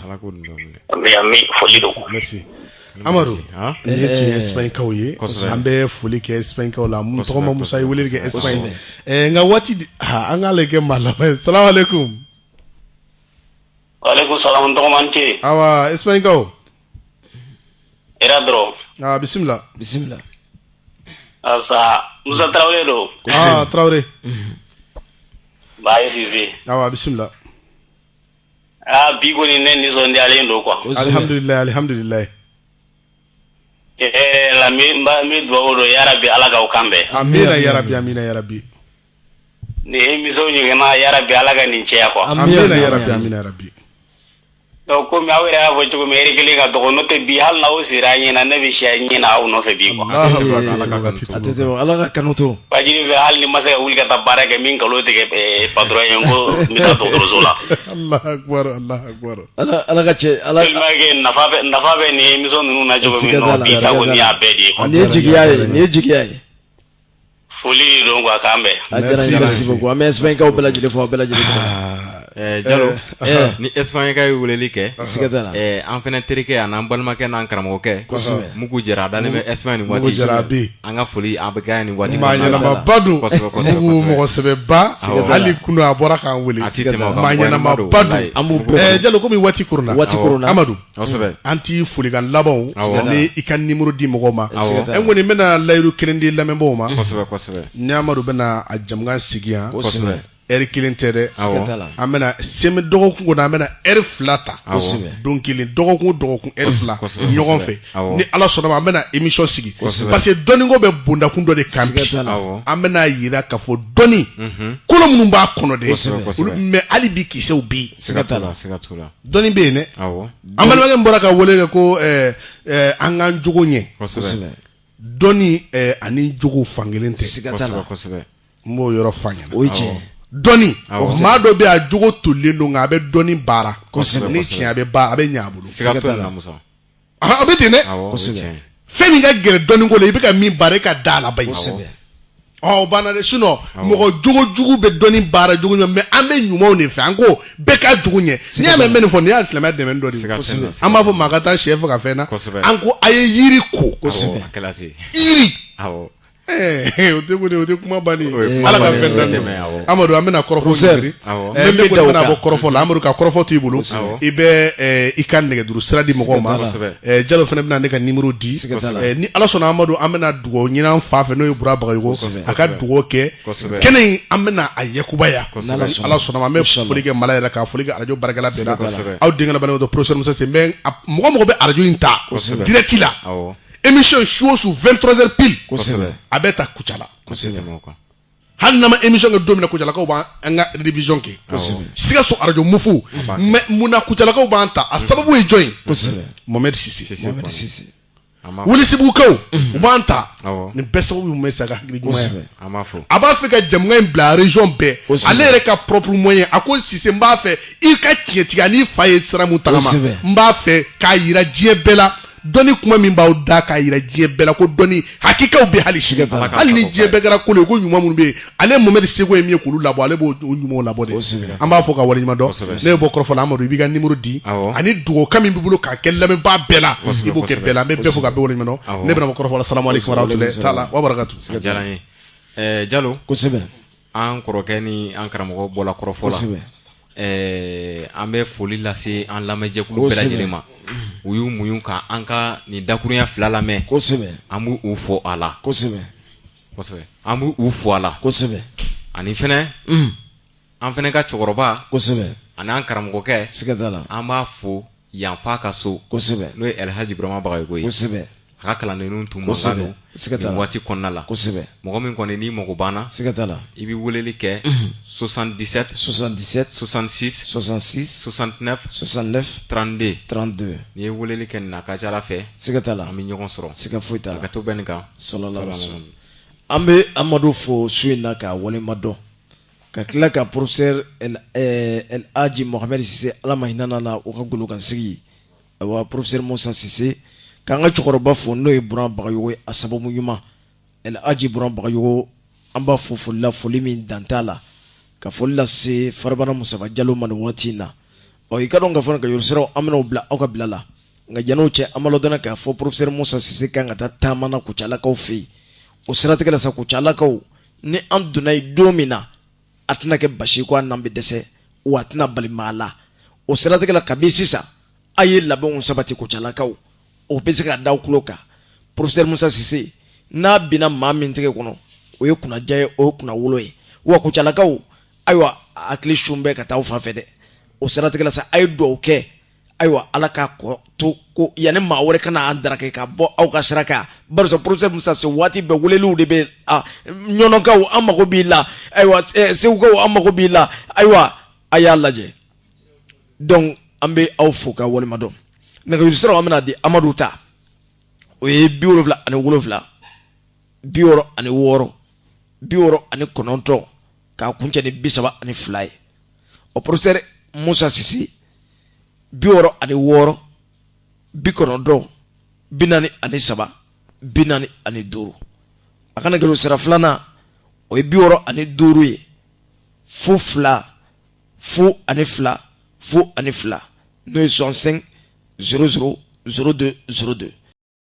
Ami, ami, foli don. Merci. Amadu, nin ye tun ye Espagne kaw ye. An bɛ foli kɛ Espagne kaw la. Mun tɔgɔma Musa ye weleli kɛ Espagne. Nka waati an k'ale kɛ maa laban ye. Salamu alaikum. Wa alaikum salam, n tɔgɔma, n ce. Awa, Espagne kaw. Hɛrɛ dɔrɔn. Ah, bisimila. Bisimila. Asa, Musa Tarawele don. Ah, Tarawele. Baye Sise. Awa, bisimila. Ah, bi kɔni ne nisɔndiyalen don quoi. Alhamdulilayi, alhamdulilayi. La n bɛ dugawu don, yarabi Ala k'aw kan bɛn. Amina ya rabbi, amina ya rabbi. Nin émission ɲɔgɔnna, yarabi Ala ka nin cɛya quoi. Amina ya rabbi, amina ya rabbi. Donc komi aw yɛrɛ y'a fɔ cogo min, heure kelen ka dɔgɔ, n'o tɛ bi hali n'aw sera an ɲɛna, ne bɛ si ɲɛna aw nɔfɛ bi quoi. Ala ka kanu to. Fajiri fɛ hali ni ma se ka wuli ka taa baara kɛ, min nkalon tigɛ patron ye, n ko n bɛ taa dɔgɔtɔrɔso la. Allahu akbar, Allahu akbar. Ala ka cɛ Ala. Tellement que nafa bɛ nin émission ninnu na cogo min na, bi ta kɔni y'a bɛɛ de ye quoi. Nin ye jigiya ye, nin ye jigiya ye. Foli de don quoi, k'an bɛn. A diyara n ye, merci beaucoup. An bɛ Espagne kaw bɛɛ lajɛlen fo, aw bɛɛ lajɛlen tɔgɔ. Jalo, ni Espagne ka ye weleli kɛ, an fana terikɛ a n'an balimakɛ n'an karamɔgɔkɛ Mugu Jara, a dalen bɛ Espagne nin waati, an ka foli a bɛ k'a ye nin waati. Maa ɲɛnamaba don, Mugu mɔgɔ sɛbɛba, hali kunun a bɔra k'an wele, maa ɲɛnamaba don. An b'u bɛɛ Jalo, komi waati koronna, Amadu, an t'i folikan labanw ni i ka numéro di mɔgɔw ma. N kɔni bɛna layiru kelen di lamɛnbaaw ma. Ni Amadu bɛna a jamukan sigi yan. Heure kelen tɛ dɛ, an bɛna semaine dɔgɔkun kɔnɔ, an bɛna heure 2 ta don kelen, dɔgɔkun dɔgɔkun heure 2 ɲɔgɔn fɛ. Ni Ala sɔnna ma, an bɛna émission sigi, parce que dɔnniko bɛ bondakun dɔ de kan bi, an bɛna yira k'a fɔ dɔnni kolo minnu b'a kɔnɔ dɛ, olu mais hali bi kisɛw bɛ yen, dɔnni bɛ yen dɛ. An balimakɛ min bɔra ka wele kɛ ko an k'an jogo ɲɛ, dɔnni ani jogo fankelen tɛ, n b'o yɔrɔ f'a ɲɛna. O ye tiɲɛ. Dɔnni, maa dɔ bɛ a jogo tolilen don, nka a bɛ dɔnni baara ni tiɲɛ, a bɛ ba, a bɛ ɲɛ a bolo. A bɛ ten dɛ. Fɛn min ka gɛlɛn dɔnni ko la, i bɛ ka min baara, i ka da la bayi. O banna dɛ. Sinon mɔgɔ jogo jugu bɛ dɔnni baara jogo ɲuman, mais an bɛ ɲumanw de fɛ, an ko bɛɛ ka jogo ɲɛ. N'i y'a mɛn n bɛ nin fɔ, nin y'a silamɛya dɛmɛ dɔ de ye. An b'a fɔ maa ka taa sɛ faga fɛn na, an ko a ye yiri ko. Yiri. O tɛ o tɛ kuma bannen ye. Ala ka fɛn dan don. Amadu, an bɛna kɔrɔfɔ ɲini. Ne kɔni bɛna bɔ kɔrɔfɔ la. Amadu, ka kɔrɔfɔ to i bolo, i bɛ i ka nɛgɛjuru sira di mɔgɔw ma. Jalo fana bɛna ne ka numéro di. Ni Ala sɔnna, Amadu, an bɛna dugawu ɲini an fa fɛ, n'o ye Bura Bagayogo, a ka dugawu kɛ. Kɛnɛ in, an bɛna a yakubaya. Ni Ala sɔnna ma, an bɛ foli kɛ Mala yɛrɛ, ka foli kɛ arajo baarakɛla bɛɛ la. Aw denkɛ balimakɛ professeur Musa Sise, n bɛ mɔgɔ mɔgɔ bɛ arajo in ta direct la. Émission su o su 23h pile. A bɛ ta Kucala. Hali n'an ma émission kɛ don min na, Kucalakaw b'an an ka révision kɛ. Sikaso arajo Mufu, mais munna Kucalakaw b'an ta? A sababu ye jɔn ye? Mohamed Sise. Sise. Mohamed Kɔni. Sise. An b'a fo. Wulisebugukaw, u b'an ta. Awɔ. Nin bɛɛ sababu ye Mohamed Sise, a ka hakili ɲuman ye. An b'a fo. A b'a fɛ ka jamukan in bila région bɛɛ. Ale yɛrɛ ka propre moyen, a ko Sise, n b'a fɛ i ka tiɲɛtigiya n'i fa ye sira mun tagama, n b'a fɛ k'a yira diɲɛ bɛɛ la, dɔnni kuma min b'aw da, k'a yira diɲɛ bɛɛ la ko dɔnni hakikaw bɛ hali sini. Ala k'a Hali ni sago diɲɛ k'a bɛɛ kɛra kolo ye, ko ɲuman minnu bɛ yen, ale Mohamed seko ye min ye k'olu labɔ, ale b'o o ɲumanw labɔ dɛ. An b'a fɔ ka waleɲuman dɔn. Ne bɛ bɔ kɔrɔfɔ la. Amadu, i b'i ka numéro di Awɔ. ani dugawu min b'i bolo k'a kɛ lamɛnbaa bɛɛ la, i b'o kɛ bɛɛ la. An bɛ bɛɛ fo ka bɛɛ waleɲuman dɔn. Awɔ. Ne bɛna bɔ kɔrɔfɔ la. Salamu aleykum warahmatulahi taala wa barakatu. A diyara n ye. Jalo, Kosɛbɛ. an kɔrɔkɛ ni an karamɔgɔ bɔla kɔrɔfɔ la. An bɛ foli lase an lamɛnjɛkulu bɛɛ lajɛlen ma. U y'u muɲu ka an ka nin dakurunya fila lamɛn. An b'u u fo a la. Kosɛbɛ. An b'u u fo a la. Ani fɛnɛ, an fɛnɛ ka cɛkɔrɔba ani an karamɔgɔkɛ, Siga t'a la. an b'a fo yanfa ka so. N'o ye Elhaji Burama Bagayogo ye. A ka kalandenninw tun mankan don Siga t'a nin la. waati kɔnɔna la. Mɔgɔ min kɔni n'i mago banna, Siga t'a la. i bɛ weleli kɛ 77 77 66 66 69 69 32. 32. N'i ye weleli kɛ nin na, a ka ca Ala fɛ, Siga t'a la. an bɛ ɲɔgɔn sɔrɔ. Siga foyi t'a A la. ka to bɛɛ nin kan. Sallallahu alaihi Salamu wasallam. An bɛ Amadu fo su in na k'a walima dɔn, ka tila ka professeur El Hadji Mohamed Sise, Ala ma hinɛ n'a la, u ka golokansigi, ayiwa, professeur Musa Sise, k'an ka cɛkɔrɔba fo, n'o ye Buran Bagayogo ye, a sababu ɲuman El Hadji Buran Bagayogo, an b'a fo foli la, foli min dan t'a la, ka foli lase Faribana Musaba Jalo ma nin waati in na. Ɔ, i ka dɔn ka fɔ nɛgɛjuru siraw, an bɛn'o bila aw ka bila la, nka jan'o cɛ, an b'a ladɔnniya k'a fɔ professeur Musa Sise kan ka taa taama na Kucalakaw fɛ yen. O siratigɛ la sa, Kucalakaw, ni an donna yen don min na, a tɛna kɛ basi ko an n'an bɛ dɛsɛ, wa a tɛna bali maa la. O siratigɛ la, kabi sisan, a ye labɛnw sabati. Kucalakaw, o bɛ se ka da aw tulo kan. Professeur Musa Sise n'a binna maa min tɛgɛ kɔnɔ, o ye kunnaja ye, o ye kunnawolo ye. Wa Kucalakaw, ayiwa, a hakili sun bɛ ka taa aw fan fɛ dɛ. O siratigɛ la sa, a ye dugawu kɛ, ayiwa, Ala k'a kɔ to ko yanni maa wɛrɛ kana an daraka ka bɔ aw ka sira kan, barisa professeur Musa Sise waati bɛɛ weleliw de bɛ a Ɲɔnɔkaw, an mago b'i la, ayiwa, Segukaw, an mago b'i la, ayiwa, a y'a lajɛ. Donc an bɛ aw fo ka walima dɔn. Nɛgɛjuru siraw, an bɛna di Amadu ta, o ye 77 66 69 k'a kuncɛ ni 32 ye. O professeur Musa Sise, 66 90 43 45. A ka nɛgɛjuru sira filanan, o ye 65 ye, 0 2 0 2 0 2, n'o ye 65 00 02 02.